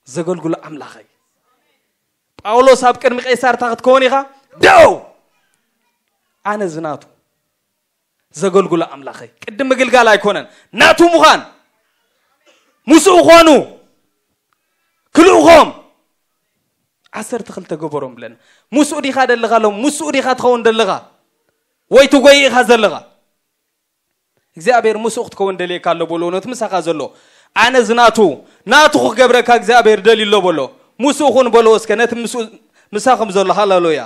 ዘገልግሎ ኣምላኸይ ጳውሎስ ኣብ ቅድሚ ቄሳር እንታይ ክትከውን ኢኻ ደው ኣነ ዝናቱ ዘገልግሎ ኣምላኸይ ቅድም ምግልጋል ኣይኮነን ናቱ ምዃን ምስኡ ኾኑ ክልእኾም ዓሰርተ ክልተ ገበሮም ብለና ምስኡ ዲኻ ደለኻ ሎም ምስኡ ዲኻ ትኸውን ደለኻ ወይ ትጎይ ኢኻ ዘለኻ እግዚኣብሔር ምስኡ ክትከውን ደልየካ ኣሎ በሎ ነቲ ምሳኻ ዘሎ ኣነ ዝናቱ ናቱ ክገብረካ እግዚኣብሔር ደልዩ ኣሎ በሎ ምስኡ ኹን በሎ እስከ ነቲ ምስኡ ምሳኹም ዘሎ ሃሌሉያ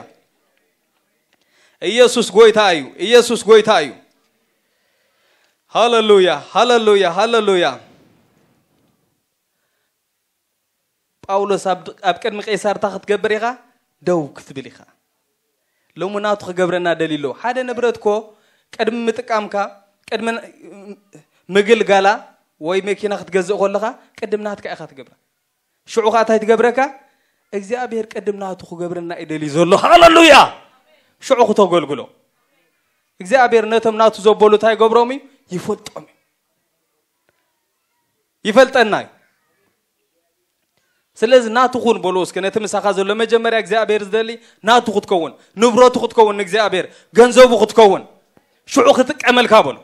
ኢየሱስ ጎይታ እዩ ኢየሱስ ጎይታ እዩ ሃሌሉያ ሃሌሉያ ሃሌሉያ ጳውሎስ ኣብ ኣብ ቅድሚ ቄሳር እንታይ ክትገብር ኢኻ ደው ክትብል ኢኻ ሎሚ ናቱ ክገብረና ደልዩ ኣሎ ሓደ ንብረት ኮ ቅድሚ ምጥቃምካ ቅድሚ ምግልጋላ ወይ መኪና ክትገዝእ ከለኻ ቅድም ናትካ ኢኻ ትገብራ ሽዑ ኸዓ እንታይ ትገብረካ እግዚኣብሔር ቅድም ናቱ ክገብረና እዩ ደልዩ ዘሎ ሃሌሉያ ሽዑ ክተገልግሎ እግዚኣብሔር ነቶም ናቱ ዘበሉ እንታይ ይገብሮም እዩ ይፈልጦም እዩ ይፈልጠና እዩ ስለዚ ናቱ ኩን በሎ እስከ ነቲ ምሳኻ ዘሎ መጀመርያ እግዚኣብሔር ዝደሊ ናቱ ክትከውን ንብረቱ ክትከውን ንእግዚኣብሔር ገንዘቡ ክትከውን ሽዑ ክጥቀመልካ በሎ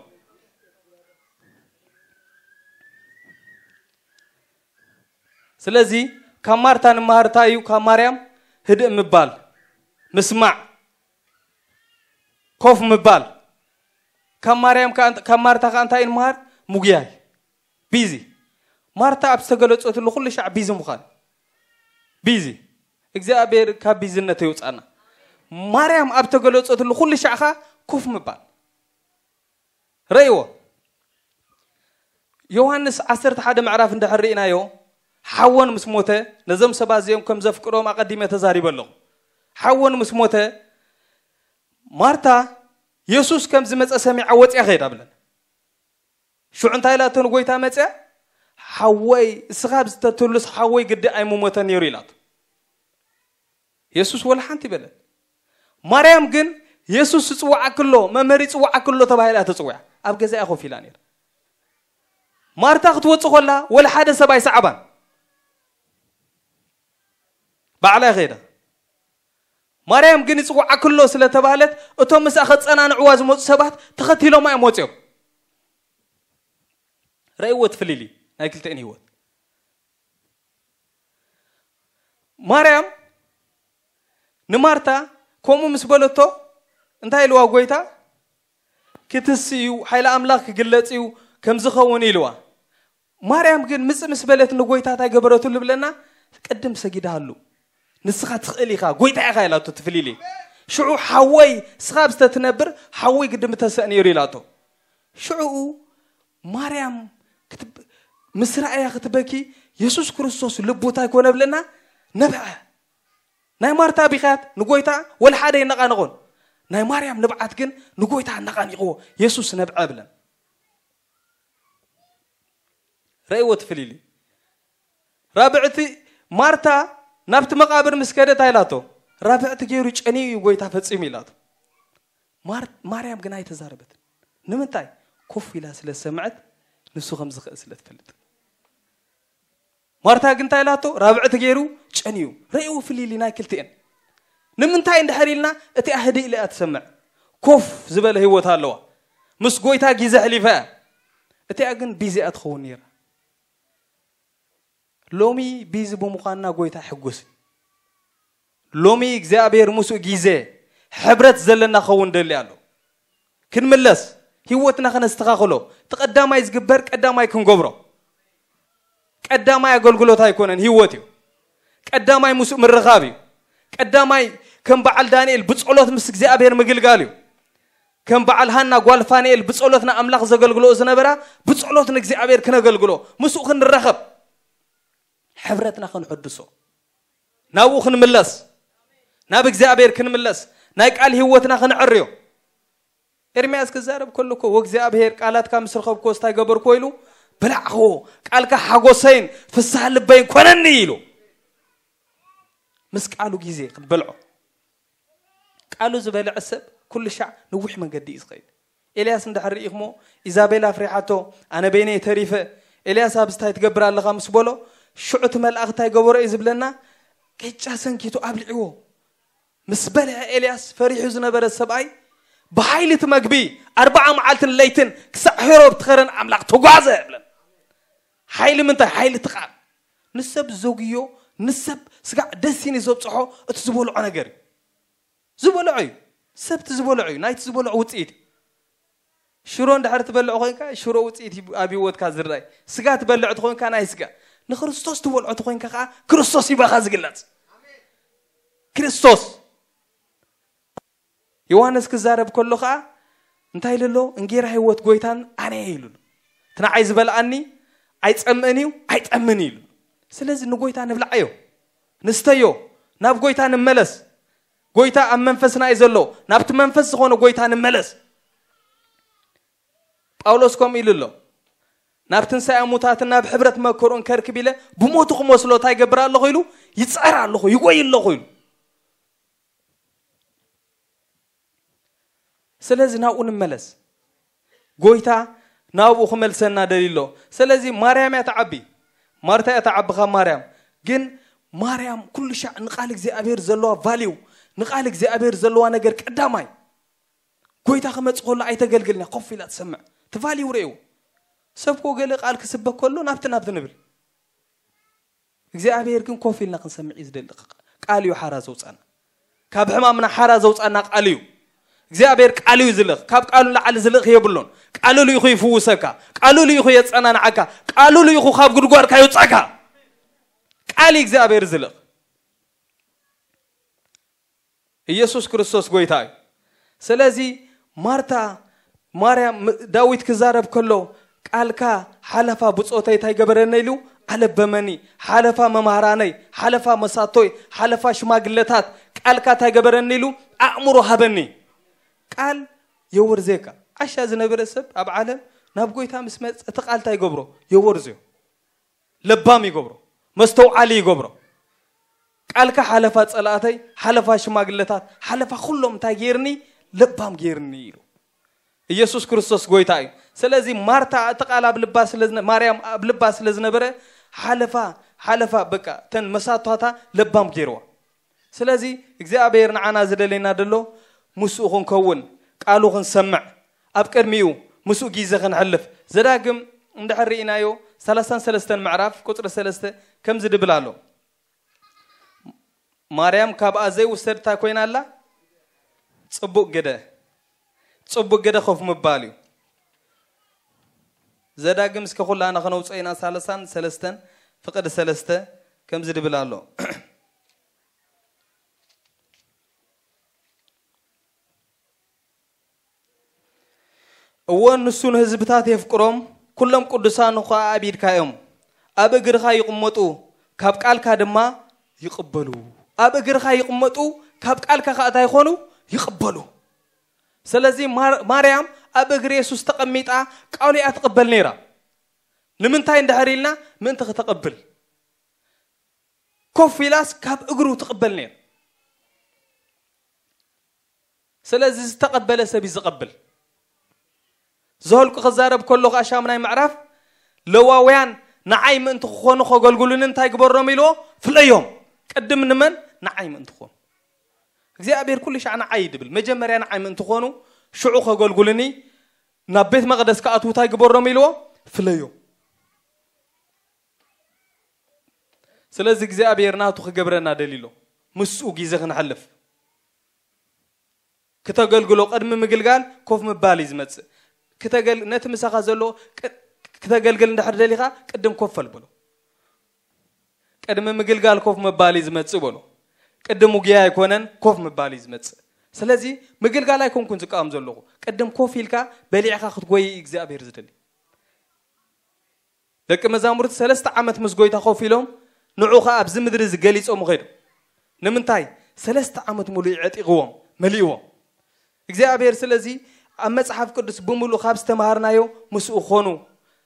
ስለዚ ካብ ማርታ ንመሃር እንታይ እዩ ካብ ማርያም ህድእ ምባል ምስማዕ ኮፍ ምባል ካብ ማርያም ካብ ማርታ ከዓ እንታይ እዩ ንመሃር ምጉያይ ቢዚ ማርታ ኣብ ዝተገለፀትሉ ኩሉ ሻዕ ቢዚ ምዃን ቢዚ እግዚኣብሔር ካብ ቢዝነት የውፃና ማርያም ኣብ ተገለፀትሉ ኩሉ ሻዕኻ ኮፍ ምባል ረእይዎ ዮሃንስ ዓሰርተ ሓደ ምዕራፍ እንድሕር ርኢናዮ ሓወን ምስ ሞተ ነዞም ሰባት እዚኦም ከም ዘፍቅሮም ኣቐዲመ ተዛሪበ ኣለኹ ሓወን ምስ ሞተ ማርታ የሱስ ከም ዝመፀ ሰሚዓ ወፅያ ከይዳ ብለን ሽዑ እንታይ ኢላቶ ንጎይታ መፅያ ሓወይ እስኻ ብዝተትሉስ ሓወይ ግዲ ኣይምሞተን ነይሩ ኢላቶ የሱስ ወላ ሓንቲ ይበለን ማርያም ግን የሱስ ዝፅዋዓ ክሎ መምህር ይፅዋዓ ክሎ ተባሂላ ተፅውያ ኣብ ገዛኣ ኮፍ ኢላ ነይራ ማርታ ክትወፅእ ኮላ ወላ ሓደ ሰብ ኣይሰዓባን ባዕላ ከይዳ ማርያም ግን ይፅዋዓ ክሎ ስለተባህለት እቶም ምስኣ ከፀናንዕዋ ዝመፁ ሰባት ተኸቲሎማ እዮም ወፅዮም ረእይዎ ትፍልሊ ናይ ክልተን ህይወት ማርያም ንማርታ ከምኡ ምስ በለቶ እንታይ ኢልዋ ጎይታ ክትስ እዩ ሓይሊ ኣምላኽ ክግለጽ እዩ ከም ዝኸውን ኢልዋ ማርያም ግን ምጽእ ምስ በለት ንጎይታ እንታይ ገበረትሉ ብለና ቅድም ሰጊዳሉ ንስኻ ትኽእል ኢኻ ጎይታ ኢኻ ኢላቶ ትፍሊሊ ሽዑ ሓወይ ስኻ ብዝተትነብር ሓወይ ግድም ተሰእ ነይሩ ኢላቶ ሽዑኡ ማርያም ምስ ረኣያ ክትበኪ የሱስ ክርስቶስ ልቡ እንታይ ኮነ ብለና ነብዐ ናይ ማርታ ቢኻያት ንጎይታ ወላ ሓደ የነቓንቖን ናይ ማርያም ንብዓት ግን ንጎይታ ኣነቓኒቕዎ የሱስ ነብዐ ብለን ረእይዎ ትፍልሊ ራብዕቲ ማርታ ናብቲ መቓብር ምስ ከደት ኣይላቶ ራብዕቲ ገይሩ ጨኒዩ እዩ ጎይታ ፈጺሙ ኢላቶ ማር- ማርያም ግን ኣይተዛረበትን። ንምንታይ? ኮፍ ኢላ ስለ ዝሰምዐት፣ ንሱ ከም ዝኽእል ስለ ትፈልጥ። ማርታ ግን እንታይ ኢላቶ? ራብዕቲ ገይሩ ጨንዩ። ረእይዎ ፍልይ ኢሉ ናይ ክልቲኤን። ንምንታይ እንድሕር ኢልና፣ እቲኣ ህድእ ኢላ እያ ትሰምዕ። ኮፍ ዝበለ ህይወት ኣለዋ። ምስ ጎይታ ግዜ ኣሕሊፋ እያ። እቲኣ ግን ቢዚ እያ ትኸውን ነይራ። ሎሚ ቢዚ ብምዃንና ጎይታ ይሕጎስ። ሎሚ እግዚኣብሔር ምስኡ ግዜ ሕብረት ዘለና ኸውን ደሊ ኣሎ። ክንምለስ፣ ህይወትና ከነስተኻኽሎ፣ እቲ ቀዳማይ ዝግበር ቀዳማይ ክንገብሮ። ቀዳማይ ኣገልግሎት ኣይኮነን፣ ህይወት እዩ። ቀዳማይ ምስኡ ምርኻብ እዩ። ቀዳማይ ከም በዓል ዳንኤል ብጸሎት ምስ እግዚኣብሔር ምግልጋል እዩ። ከም በዓል ሃና ጓል ፋንኤል ብጸሎት ንኣምላኽ ዘገልግሎ ዝነበራ ብጸሎት ንእግዚኣብሔር ክነገልግሎ፣ ምስኡ ክንራኸብ፣ ሕብረትና ክንሕድሶ፣ ናብኡ ክንምለስ፣ ናብ እግዚኣብሔር ክንምለስ፣ ናይ ቃል ህይወትና ክንዕርዮ። ኤርምያስ ክዛረብ ከሎ እኮ፣ "ወእግዚኣብሔር ቃላትካ ምስ ረኸብኩ እንታይ ገበርኩ?" ኢሉ፣ "በላዕኹ፣ ቃልካ ሓጎሰይን ፍስሃ ልበይን ኮነኒ" ኢሉ። ምስ ቃሉ ግዜ ክትበልዖ። ቃሉ ዝበልዐ ሰብ ኩሉ ሻዕ ነዊሕ መንገዲ እዩ ዝኸይድ። ኤልያስ እንድሕር ርኢኽሞ፣ ኢዛቤል ኣፍሪሓቶ፣ ኣነ በይነይ ተሪፈ። ኤልያስ ኣብዚ እንታይ ትገብር ኣለኻ ምስ በሎ፣ ሽዑ እቲ መልኣኽ እንታይ ገበሮ እዩ ዝብለና? ቅጫ ሰንኪቱ ኣብሊዕዎ። ምስ በልዐ ኤልያስ ፈሪሑ ዝነበረ ሰብኣይ ብሓይሊ እቲ መግቢ ኣርባዓ መዓልትን ለይትን ክሳዕ ሄሮብ ትኸረን ኣምላኽ ተጓዘ ይብለና። ሓይሊ ምንታይ? ሓይሊ እቲ ቃል። ንሰብ ዘጉዮ፣ ንሰብ ስጋዕ ደስ ኢሉ ዘብፅሖ እቲ ዝበልዖ ነገር እዩ። ዝበልዖ እዩ። ሰብቲ ዝበልዖ እዩ። ናይቲ ዝበልዖ ውፅኢት እዩ። ሽሮ እንድሕር ትበልዕ ኮይንካ፣ ሽሮ ውፅኢት እዩ ኣብ ህይወትካ ዝረኣይ። ስጋ ትበልዕ ተኾይንካ፣ ናይ ስጋ። ንክርስቶስ ትበልዖ ተኾይንካ ከዓ፣ ክርስቶስ ይባኻ ዝግለጽ። ክርስቶስ። ዮሃንስ ክዛረብ ከሎ ከዓ፣ እንታይ ኢሉ ኣሎ? "እንጌራ ህይወት ጎይታን ኣነ እየ" ኢሉ ኣሎ። "እቲ ንዓይ ዝበልዓኒ ኣይጸምእን እዩ፣ ኣይጠምን" እዩ ኢሉ። ስለዚ ንጎይታ ንብልዓዮ፣ ንስተዮ፣ ናብ ጎይታ ንመለስ። ጎይታ ኣብ መንፈስና እዩ ዘሎ። ናብቲ መንፈስ ዝኾነ ጎይታ ንመለስ። ጳውሎስ ከምኡ ኢሉ ኣሎ። "ናብ ትንሳኤ ሙታትን ናብ ሕብረት መከርኡን ከርክብ ኢለ ብሞቱ ክመስሎ እንታይ ይገብር ኣለኹ?" ኢሉ፣ "ይጸር ኣለኹ፣ ይጎይ ኣለኹ" ኢሉ። ስለዚ ናብኡ ንመለስ። ጎይታ ናብኡ ክመልሰና ደልዩ ኣሎ። ስለዚ ማርያም እያ ትዓቢ፣ ማርታ እያ ትዓቢ ካብ ማርያም። ግን ማርያም ኩሉ ሻዕ ንቃል እግዚኣብሔር ዘለዋ ቫልዩ፣ ንቃል እግዚኣብሔር ዘለዋ ነገር ቀዳማይ። ጎይታ ክመጽእ ከሎ ኣይተገልግልን እያ፣ ኮፍ ኢላ ትሰምዕ። እቲ ቫልዩ ርእዩ። ሰብ እኮ ገለ ቃል ክስበክ ከሎ ናብቲ ናብቲ ንብል። እግዚኣብሔር ግን ኮፍ ኢልና ክንሰምዕ እዩ ዝደሊ። ቃል እዩ ሓራ ዘውጻና። ካብ ሕማምና ሓራ ዘውጻና ቃል እዩ። እግዚኣብሔር ቃል እዩ ዝልኽ። ካብ ቃሉ ንላዕሊ ዝልእኽ የብሉን። ቃሉ ልኢኹ ይፍውሰካ። ቃሉ ልኢኹ የጸናንዓካ። ቃሉ ልኢኹ ካብ ጉድጓድካ የውጻካ። ቃል እዩ እግዚኣብሔር ዝልእኽ። ኢየሱስ ክርስቶስ ጎይታ እዩ። ስለዚ ማርታ፣ ማርያም፣ ም- ዳዊት ክዛረብ ከሎ፣ "ቃልካ ሓለፋ ብጾተይ እንታይ ገበረኒ?" ኢሉ ኣለበመኒ። ሓለፋ መማህራነይ፣ ሓለፋ መሳቶይ፣ ሓለፋ ሽማግለታት፣ ቃልካ እንታይ ገበረኒ? ኢሉ ኣእምሮ ሃበኒ። ቃል የወርዘካ። ዓሻ ዝነበረ ሰብ ኣብ ዓለም ናብ ጎይታ ምስ መጸ እቲ ቃል እንታይ ይገብሮ? የወርዝዮ። ለባም ይገብሮ። መስተውዓሊ ይገብሮ። ቃልካ ሓለፋ ጸላእተይ፣ ሓለፋ ሽማግለታት፣ ሓለፋ ኩሎም እንታይ ገይርኒ? ለባም ገይርኒ ኢሉ። ኢየሱስ ክርስቶስ ጎይታ እዩ። ስለዚ ማርታ እቲ ቃል ኣብ ልባ ስለ ዝነ- ማርያም ኣብ ልባ ስለ ዝነበረ ሓለፋ ሓለፋ በቃ ተን መሳቷታ ለባም ገይርዋ። ስለዚ እግዚኣብሔር ንዓና ዝደለየና ደሎ ምስኡ ክንከውን፣ ቃሉ ክንሰምዕ፣ ኣብ ቅድሚኡ ምስኡ ግዜ ክንሕልፍ። ዘዳግም እንድሕር ርኢናዮ ሰላሳን ሰለስተን ምዕራፍ ቁጽሪ ሰለስተ ከምዚ ድብል ኣሎ። ማርያም ካብኣ ዘይውሰድ እንታይ ኮይና ኣላ? ጽቡቕ ግደ። ጽቡቕ ግደ ኮፍ ምባል እዩ። ዘዳግም እስከ ኩላና ከነውፅኦ ኢና። ሰላሳን ሰለስተን ፍቕዲ ሰለስተ ከምዚ ድብል ኣሎ። እወ ንሱ ንህዝብታት የፍቅሮም፣ ኩሎም ቅዱሳኑ ኸኣ ኣብ ኢድካ እዮም። ኣብ እግርኻ ይቕመጡ፣ ካብ ቃልካ ድማ ይቕበሉ። ኣብ እግርኻ ይቕመጡ፣ ካብ ቃልካ ኸኣ እንታይ ይኾኑ? ይቕበሉ። ስለዚ ማር- ማርያም ኣብ እግሪ የሱስ ተቐሚጣ ቃሉ እያ ትቕበል ነይራ። ንምንታይ እንድሕር ኢልና ምእንቲ ከተቐብል። ኮፍ ኢላስ ካብ እግሩ ትቕበል ነይራ። ስለዚ ዝተቐበለ ሰብ እዩ ዝቐብል። ዘኍልቁ ክዛረብ ከሎ ከዓ ሻምናይ ምዕራፍ ለዋውያን ንዓይ ምእንቲ ክኾኑ ከገልግሉኒ እንታይ ግበሮም ኢልዎ? ፍለዮም። ቅድም ንመን? ንዓይ ምእንቲ ክኾኑ። እግዚኣብሔር ኩሉ ሻዕ ንዓይ እዩ ድብል። መጀመርያ ንዓይ ምእንቲ ክኾኑ ሽዑ ከገልግሉኒ ናብ ቤት መቕደስ ክኣትዉ እንታይ ግበሮም ኢልዎ? ፍለዮም። ስለዚ እግዚኣብሔር ናቱ ክገብረና ደልዩ ኣሎ። ምስኡ ግዜ ክንሕልፍ ክተገልግሎ ቅድሚ ምግልጋል ኮፍ ምባል እዩ ዝመጽእ። ክተገል ነቲ ምሳኻ ዘሎ ቅ- ክተገልግል እንድሕር ደሊኻ ቅድም ኮፍ በል በሎ። ቅድሚ ምግልጋል ኮፍ ምባል እዩ ዝመጽእ በሎ። ቅድም ውግያ ኣይኮነን ኮፍ ምባል እዩ ዝመጽእ። ስለዚ ምግልጋል ኣይኮንኩን ዝቃወም ዘለኹ። ቅድም ኮፍ ኢልካ በሊዕካ ክትጎይ እዩ እግዚኣብሔር ዝደሊ። ደቂ መዛሙርቲ ሰለስተ ዓመት ምስ ጎይታ ኮፍ ኢሎም ንዑ ኸዓ ኣብዚ ምድሪ እዚ ገሊጾም ኸይዱ። ንምንታይ? ሰለስተ ዓመት ሙሉእ የዕጢቕዎም መሊእዎም እግዚኣብሔር። ስለዚ ኣብ መጽሓፍ ቅዱስ ብምሉእ ካብ ዝተምሃርናዮ ምስኡ ኾኑ።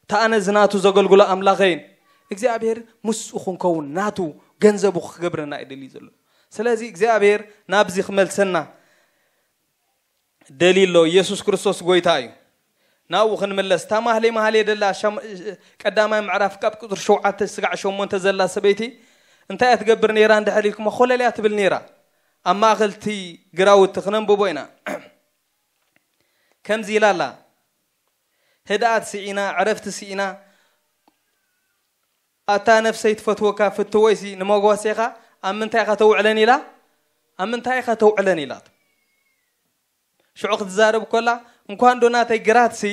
እታ ኣነ ዝናቱ ዘገልግሎ ኣምላኸይን እግዚኣብሔር ምስኡ ክንከውን ናቱ ገንዘቡ ክገብረና እዩ ደልዩ ዘሎ። ስለዚ እግዚኣብሔር ናብዚ ክመልሰና ደልዩ ኣሎ። ኢየሱስ ክርስቶስ ጎይታ እዩ። ናብኡ ክንምለስ እታ ማህሌ ማህሌ ደላ ሻም- ቀዳማይ ምዕራፍ ካብ ቁፅሪ ሸውዓተ ስጋዕ ሸሞንተ ዘላ ሰበይቲ እንታይ እያ ትገብር ነይራ እንድሕር ኢልኩማ ኮለል እያ ትብል ነይራ። ኣብ ማእኸል እቲ ግራውቲ ክነንብቦ ኢና። ከምዚ ኢላ ኣላ፣ ህድኣት ስኢና፣ ዕረፍቲ ስኢና፣ ኣታ ነፍሰይ ትፈትወካ ፍትወይሲ ንመጓሴኻ ኣብ ምንታይ ኢኻ ተውዕለን ኢላ? ኣብ ምንታይ ኢኻ ተውዕለን ኢላቶ። ሽዑ ክትዛረብ ከላ እንኳን ዶ ናተይ ግራት ሲ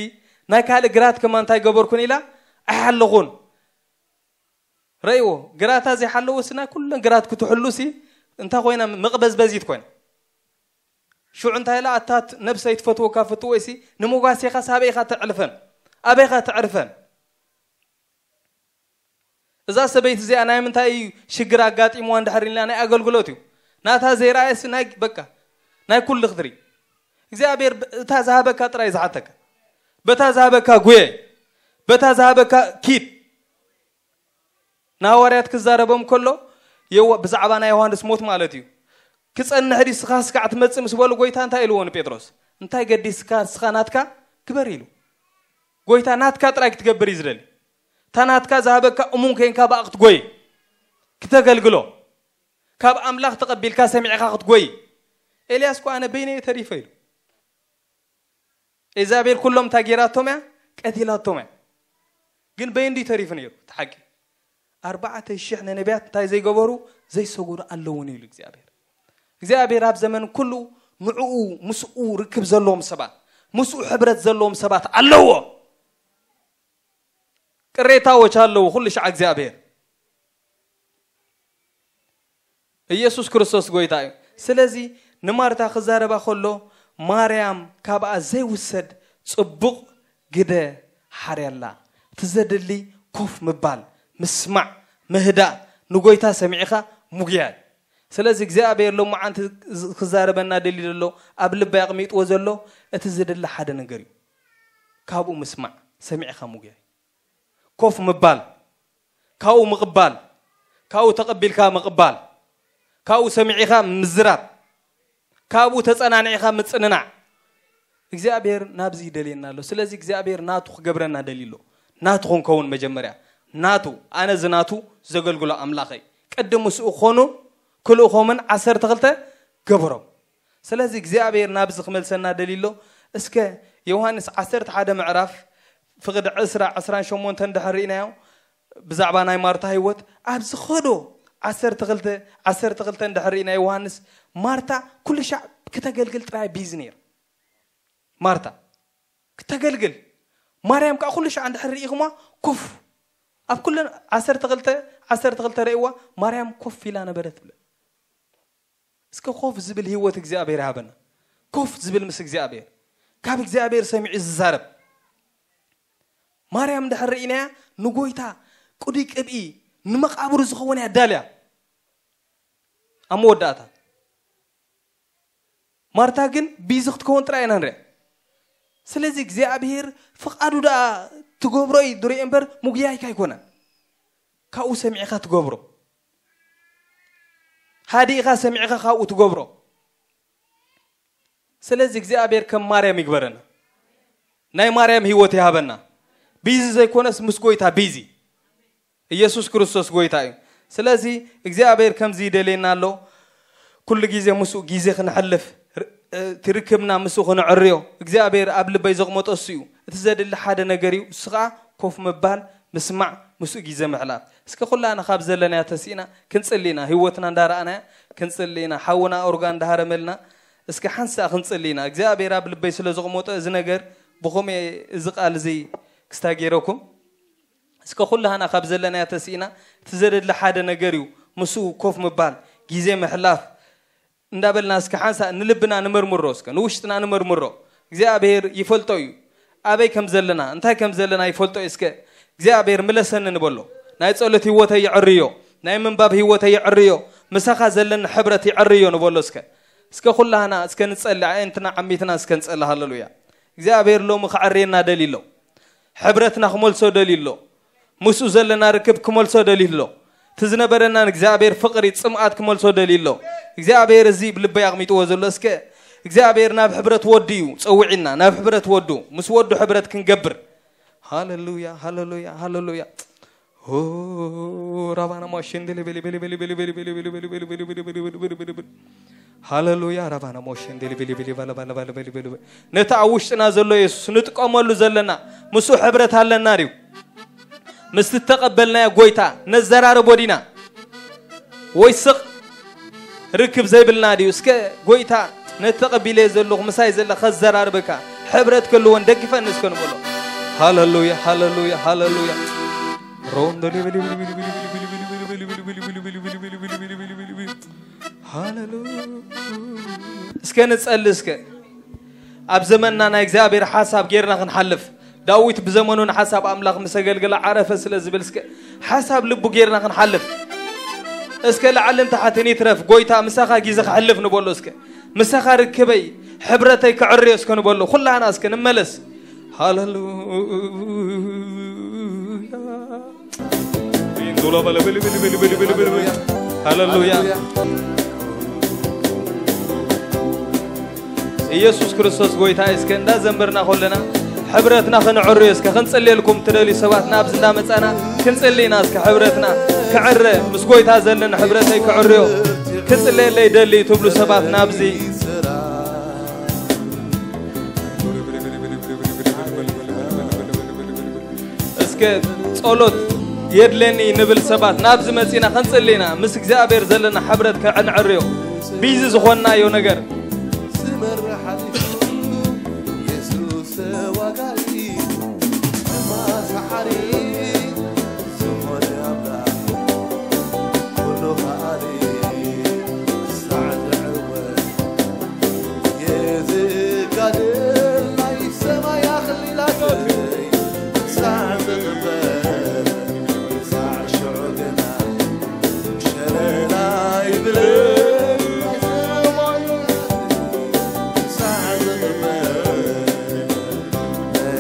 ናይ ካልእ ግራት ከማ እንታይ ገበርኩን ኢላ ኣይሓለኹን። ረእይዎ፣ ግራታ ዘይሓለወ ሲ ናይ ኩለን ግራት ክትሕሉ ሲ እንታይ ኮይና? መቕበዝበዚት ኮይና። ሽዑ እንታይ ኢላ? ኣታ ነብሰይ ትፈትወካ ፍትወይ ሲ ንመጓሴኻ ሳበይ ኢኻ ተዕልፈን ኣበይ ኢኻ ተዕርፈን? እዛ ሰበይቲ እዚኣ ናይ ምንታይ እዩ ሽግር ኣጋጢምዋ እንድሕር ኢልና ናይ ኣገልግሎት እዩ። ናታ ዘይረኣየስ ናይ በቃ ናይ ኩሉ ክትርኢ እግዚኣብሔር እታ ዝሃበካ ጥራይ ዝሓተካ። በታ ዝሃበካ ጉየ፣ በታ ዝሃበካ ኪድ። ንሃዋርያት ክዛረቦም ከሎ የዋ- ብዛዕባ ናይ ዮሃንስ ሞት ማለት እዩ። ክጸንሕ ድዩ ስኻ ስጋዕ ትመጽእ ምስ በሉ ጎይታ እንታይ ኢልዎ ንጴጥሮስ? እንታይ ገዲስካ ንስኻ ናትካ ግበር ኢሉ። ጎይታ ናትካ ጥራይ ክትገብር እዩ ዝደሊ። እታ ናትካ ዝሃበካ እሙን ከይንካ ብኣ ክትጎይ ክተገልግሎ ካብ ኣምላኽ ተቐቢልካ ሰሚዕኻ ክትጎይ። ኤልያስ እኮ ኣነ በይነየ ተሪፈ ኢሉ። ኤዛቤል ኩሎም እንታይ ጌራቶም እያ? ቀቲላቶም እያ። ግን በይንዲ ተሪፉ ነይሩ እቲ ሓቂ። ኣርባዕተ ሽሕ ነነቢያት እንታይ ዘይገበሩ ዘይሰገዱ ኣለውን ኢሉ እግዚኣብሔር። እግዚኣብሔር ኣብ ዘመን ኩሉ ንዕኡ ምስኡ ርክብ ዘለዎም ሰባት ምስኡ ሕብረት ዘለዎም ሰባት ኣለዎ። ቅሬታዎች ኣለዉ ኩሉ ሻዕ እግዚኣብሔር። ኢየሱስ ክርስቶስ ጎይታ እዩ። ስለዚ ንማርታ ክዛረባ ከሎ ማርያም ካብኣ ዘይውሰድ ጽቡቕ ግደ ሓርያ ኣላ። እቲ ዘድሊ ኮፍ ምባል፣ ምስማዕ፣ ምህዳእ፣ ንጎይታ ሰሚዕኻ ሙግያይ። ስለዚ እግዚኣብሔር ሎማዓንቲ ክዛረበና ደልዩ ዘሎ ኣብ ልበይ ኣቕሚጥዎ ዘሎ እቲ ዝድለ ሓደ ነገር እዩ። ካብኡ ምስማዕ፣ ሰሚዕኻ ሙግያይ። ኮፍ ምባል፣ ካብኡ ምቕባል፣ ካብኡ ተቐቢልካ ምቕባል፣ ካብኡ ሰሚዒኻ ምዝራብ፣ ካብኡ ተጸናኒዕኻ ምጽንናዕ። እግዚኣብሔር ናብዚ ይደልየና ኣሎ። ስለዚ እግዚኣብሔር ናቱ ክገብረና ደልዩ ኣሎ። ናቱ ክንከውን መጀመርያ ናቱ ኣነ ዝናቱ ዘገልግሎ ኣምላኸይ ቅድም ምስኡ ክኾኑ ክልእኾምን ዓሰርተ ክልተ ገበሮም። ስለዚ እግዚኣብሔር ናብዚ ክመልሰና ደልዩ ኣሎ። እስከ ዮሃንስ ዓሰርተ ሓደ ምዕራፍ ፍቕዲ ዕስራ ዕስራን ሸሞንተን ድሕር ርኢናዮ ብዛዕባ ናይ ማርታ ህይወት ኣብ ዝኸዶ ዓሰርተ ክልተ ዓሰርተ ክልተን ድሕር ርኢና ዮሃንስ ማርታ ኩሉ ሻዕ ክተገልግል ጥራይ ቢዚ ነይር ማርታ ክተገልግል ማርያም ከዓ ኩሉ ሻዕ እንድሕር ርኢኹማ ኮፍ ኣብ ኩለን ዓሰርተ ክልተ ዓሰርተ ክልተ ረእይዋ ማርያም ኮፍ ኢላ ነበረት ትብለ። እስከ ኮፍ ዝብል ህይወት እግዚኣብሔር ይሃበና። ኮፍ ዝብል ምስ እግዚኣብሔር ካብ እግዚኣብሔር ሰሚዑ ዝዛረብ ማርያም እንድሕር ርኢናያ ንጎይታ ቅዱይ ቅብኢ ንመቃብሩ ዝኸውን እያ ዳልያ። ኣብ መወዳእታ ማርታ ግን ቢዚ ክትከውን ጥራይ ኢና ንሪኣ። ስለዚ እግዚኣብሔር ፍቓዱ ደኣ ትገብሮ እዩ ድሪኦ እምበር ምጉያይካ ኣይኮነን። ካብኡ ሰሚዕኻ ትገብሮ ሃዲእኻ ሰሚዕኻ ካብኡ ትገብሮ። ስለዚ እግዚኣብሔር ከም ማርያም ይግበረና። ናይ ማርያም ህይወት ይሃበና። ቢዚ ዘይኮነስ ምስ ጎይታ ቢዚ። ኢየሱስ ክርስቶስ ጎይታ እዩ። ስለዚ እግዚኣብሔር ከምዚ ይደልየና ኣሎ። ኩሉ ግዜ ምስኡ ግዜ ክንሕልፍ፣ ር-፣ እቲ ርክብና ምስኡ ክንዕርዮ እግዚኣብሔር ኣብ ልበይ ዘቕመጦ እሱ እዩ። እቲ ዘድሊ ሓደ ነገር እዩ፣ እሱ ኸዓ ኮፍ ምባል፣ ምስማዕ፣ ምስኡ ግዜ ምሕላፍ። እስከ ኩላና ካብ ዘለናያ ተሲእና ክንጽሊ ኢና። ህይወትና እንዳረኣናያ ክንጽሊ ኢና። ሓውና ኦርጋን እንዳሃረመልና እስከ ሓንሳእ ክንጽሊ ኢና። እግዚኣብሔር ኣብ ልበይ ስለ ዘቕመጦ እዚ ነገር ብኸመይ እዚ ቃል እዚ ክስታ ገይረኩም እስከ ኩላህና ካብ ዘለናያ ተስኢና፣ እቲ ዘደሊ ሓደ ነገር እዩ። ምስኡ ኮፍ ምባል፣ ግዜ ምሕላፍ እንዳበልና እስከ ሓንሳእ ንልብና ንመርምሮ፣ እስከ ንውሽጥና ንመርምሮ። እግዚኣብሔር ይፈልጦ እዩ። ኣበይ ከም ዘለና፣ እንታይ ከም ዘለና ይፈልጦ እዩ። እስከ እግዚኣብሔር ምለሰኒ ንበሎ። ናይ ጸሎት ህይወተይ ይዕርዮ፣ ናይ ምንባብ ህይወተይ ይዕርዮ፣ ምሳኻ ዘለኒ ሕብረት ይዕርዮ ንበሎ እስከ። እስከ ኩላህና እስከ ንጸሊ፣ ኣየንትና ዓሚትና እስከ ንጸሊ። ሃለሉያ። እግዚኣብሔር ሎሚ ክዕርየና ደልዩ ኣሎ። ሕብረትና ክመልሶ ደልዩ ኣሎ። ምስኡ ዘለና ርክብ ክመልሶ ደልዩ ኣሎ። እቲ ዝነበረና ንእግዚኣብሔር ፍቕሪ ጽምኣት ክመልሶ ደልዩ ኣሎ። እግዚኣብሔር እዚ ብልበይ ኣቕሚጥዎ ዘሎ እስከ እግዚኣብሔር ናብ ሕብረት ወዱ እዩ ጸዊዕና፣ ናብ ሕብረት ወዱ፣ ምስ ወዱ ሕብረት ክንገብር። ሃሌሉያ፣ ሃሌሉያ፣ ሃሌሉያ። ኦ ራባና ማሸንደለ ቤሊ ቤሊ ቤሊ ቤሊ ቤሊ ቤሊ ቤሊ ቤሊ ቤሊ ቤሊ ቤሊ ቤሊ ቤሊ ቤሊ ቤሊ ቤሊ ቤሊ ሃሌሉያ። ራባና ሞሸንደለ ቤሊ ቤሊ ባለ ባለ ባለ ቤሊ ቤሊ ቤሊ። ነቲ ኣብ ውሽጥና ዘሎ የሱስ ንጥቀመሉ ዘለና፣ ምስኡ ሕብረት ኣለና ድዩ? ምስ እተቐበልናዮ ጎይታ ነዘራርቦ ዲና? ወይ ስቕ ርክብ ዘይብልና ድዩ? እስከ ጎይታ፣ ነቲ ተቐቢለዮ ዘለኹ ምሳይ ዘለ ከዘራርበካ፣ ሕብረት ክህልወን፣ ደግፈኒ እስከ ንበሎ። ሃሌሉያ፣ ሃሌሉያ፣ ሃሌሉያ። ሮንዶ ሊብሊ ሃሌሉያ። እስከ ንጸሊ እስከ። ኣብ ዘመንና ናይ እግዚኣብሔር ሓሳብ ጌርና ክንሓልፍ፣ ዳዊት ብዘመኑ ንሓሳብ ኣምላኽ ምስ ኣገልገለ ዓረፈ ስለ ዝብል እስከ ሓሳብ ልቡ ጌርና ክንሓልፍ። እስከ ላዕልን ታሕትን ይትረፍ፣ ጎይታ ምሳኻ ግዜ ክሕልፍ ንበሎ እስከ። ምሳኻ ርክበይ፣ ሕብረተይ ክዕርዮ እስከ ንበሎ። ኩላህና እስከ ንመለስ። ሃሌሉያ። ሃሌሉያ። ኢየሱስ ክርስቶስ ጎይታ እዩ። እስከ እንዳዘመርና ከለና ሕብረትና ከነዕርዮ እስከ ክንጽልየልኩም ትደልዩ ሰባት ናብዚ እንዳመጻና ክንጽሊ ኢና። እስከ ሕብረትና ክዕረ፣ ምስ ጎይታ ዘለኒ ሕብረተይ ክዕርዮ ክጽልየለይ ደሊ ትብሉ ሰባት ናብዚ እስከ ጸሎት የድለኒ ንብል ሰባት ናብዚ መጺና ክንጽሊ ኢና። ምስ እግዚኣብሔር ዘለና ሕብረት ከነዕርዮ ቢዚ ዝኾንናዮ ነገር ዝመርሕ ሓሊፉ የሱስ ተዋጋኢ ተማሳሓሪ ዝኾነ ኣምላኽ ኩሉ ከኣሊ ሳዕ ዘዕወት የዝጋድል ናይ ሰማይ ኣኽሊላተይ ሳዕ ዝቕበል ሳዕ ሽዑ ግና ሸለላ ይብል ሳዕ ዝቕበል ናይ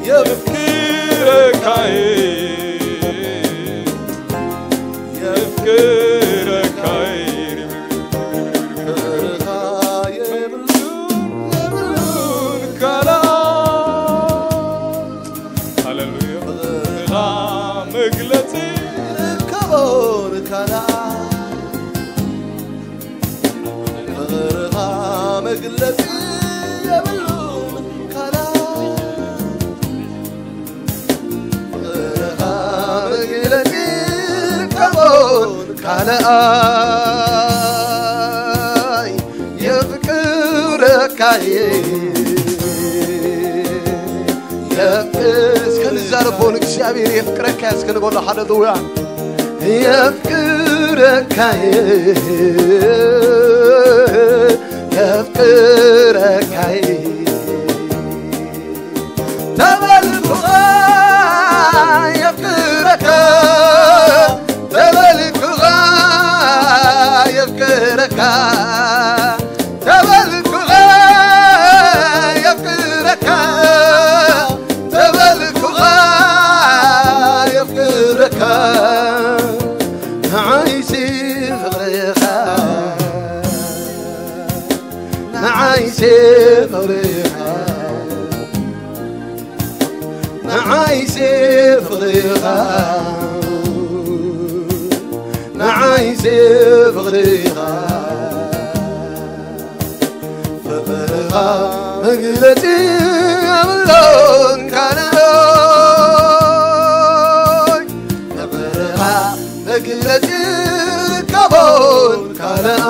የፍቅረካይ የፍቅረካይ ፍቅርኻ የብሉን የብሉን ቃላት። ሃሌሉያ። ፍቕርኻ መግለጺ ይርከቦን ካልኣ ፍቕርኻ መግለጺ የብሉን ካልኣ ፍቕርኻ መግለጺ ይርከቦን ካልኣይ የፍቅረካየ የፍቅር እስከ ንዛረቦ ንእግዚኣብሔር የፍቅረካ እስከ ንበሎ። ሃሌሉያ። የፍቅረካየ የፍቅረካየ ተበልኩኻ የፍቅረካ ተበልኩኻ የፍቅረካ ተበልኩኻ የፍቅረካ ተበልኩኻ የፍቅረካ ንዓይሲ ፍቕርኻ ንዓይሲ ፍቕርኻ ንዓይሲ ፍቕርኻ ንዓይሲ ፍቕርኻ ፍቕርኻ መግለጺ የብሉን ካልኣይ ፍቕርኻ መግለጺ ይርከቦን ካልኣይ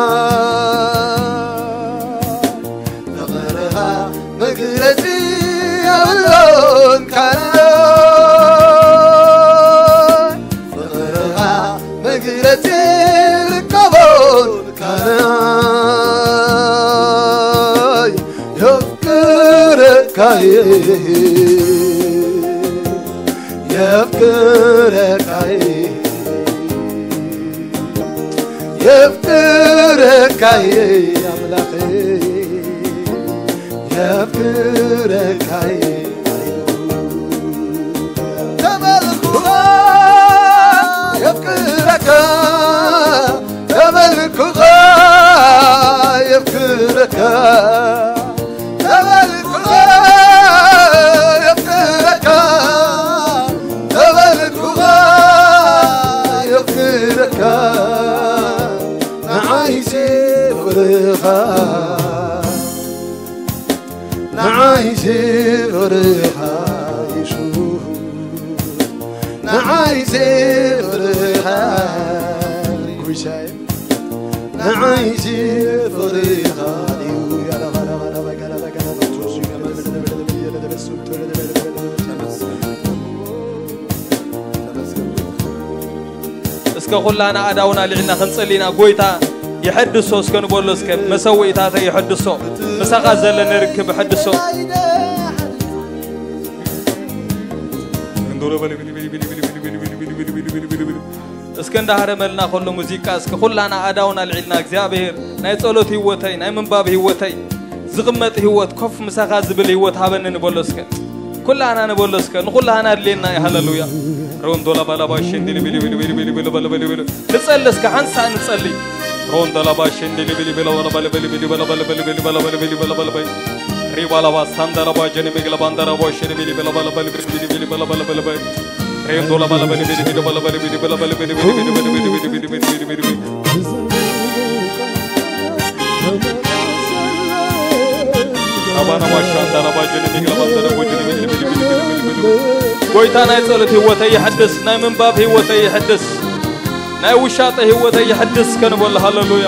ፍቕርኻ መግለጺ የብሉን ካልኣይ ፍቕርኻ መግለጺ ይርከቦን ካልኣይ የፍቅረካይ የፍቅረካይ የፍቅረካይ ኣምላኸይ የፍቅረካይ ተበልኩኻ የፍቅረካ ተበልኩኻ የፍቅረካ ተበልኩኻ የፍቅረካ ተበልኩኻ የፍቅረካ ንዓይሲ ፍቕርኻ ንዓይሲ ፍቕርኻ የሱስ ንዓይሲ ፍቕርኻ ኩይሳይ ንዓይሲ ፍቕርኻ እዩ እስከ ኩላና ኣዳውና ልዕልና ክንጸሊና ጎይታ ይሐድሶ እስከ ንበሎ እስከ መሰውኢታተ ይሐድሶ ምሳኻ ዘለኒ ርክብ ይሐድሶ እስከ እንዳሃረመልና ከሎ ሙዚቃ እስከ ኩላና ኣዳውና ልዒልና እግዚኣብሔር ናይ ጸሎት ህይወተይ ናይ ምንባብ ህይወተይ ዝቕመጥ ህይወት ኮፍ ምሳኻ ዝብል ህይወት ሃበኒ ንበሎ እስከ ኩላና ንበሎ እስከ ንኩላና ኣድልየና እዩ ሃለሉያ ሮንዶላ ባላባ ሸንዲሊ ቢሊ ቢሊ ቢሊ ቢሊ ቢሊ በለ በለ በለ ንጸሊ እስከ ሓንሳእ ንጸሊ ሮንዶላ ባ ሸንዲሊ ቢሊ ቢሊ በለ በለ ቢሊ ቢሊ በለ በለ ቢሊ ቢሊ በለ በለ ቢሊ በለ በለ በለ ሪባላባ ሳንዳራባ ጀኒ ቢግላ ባንዳራባ ሸንዲሊ ቢሊ በለ በለ በለ ቢሊ ቢሊ በለ በለ በለ በለ ሬንዶላ ባለ በለ ቢሊ ቢሊ በለ በለ ቢሊ በለ በለ ቢሊ ቢሊ በለ ቢሊ ቢሊ ቢሊ ቢሊ ቢሊ ቢሊ ቢሊ ጎይታ ናይ ጸሎት ህይወተይ ይሐድስ፣ ናይ ምንባብ ህይወተይ ይሐድስ፣ ናይ ውሻጠ ህይወተይ ይሐድስ ከንበሎ። ሃለሉያ።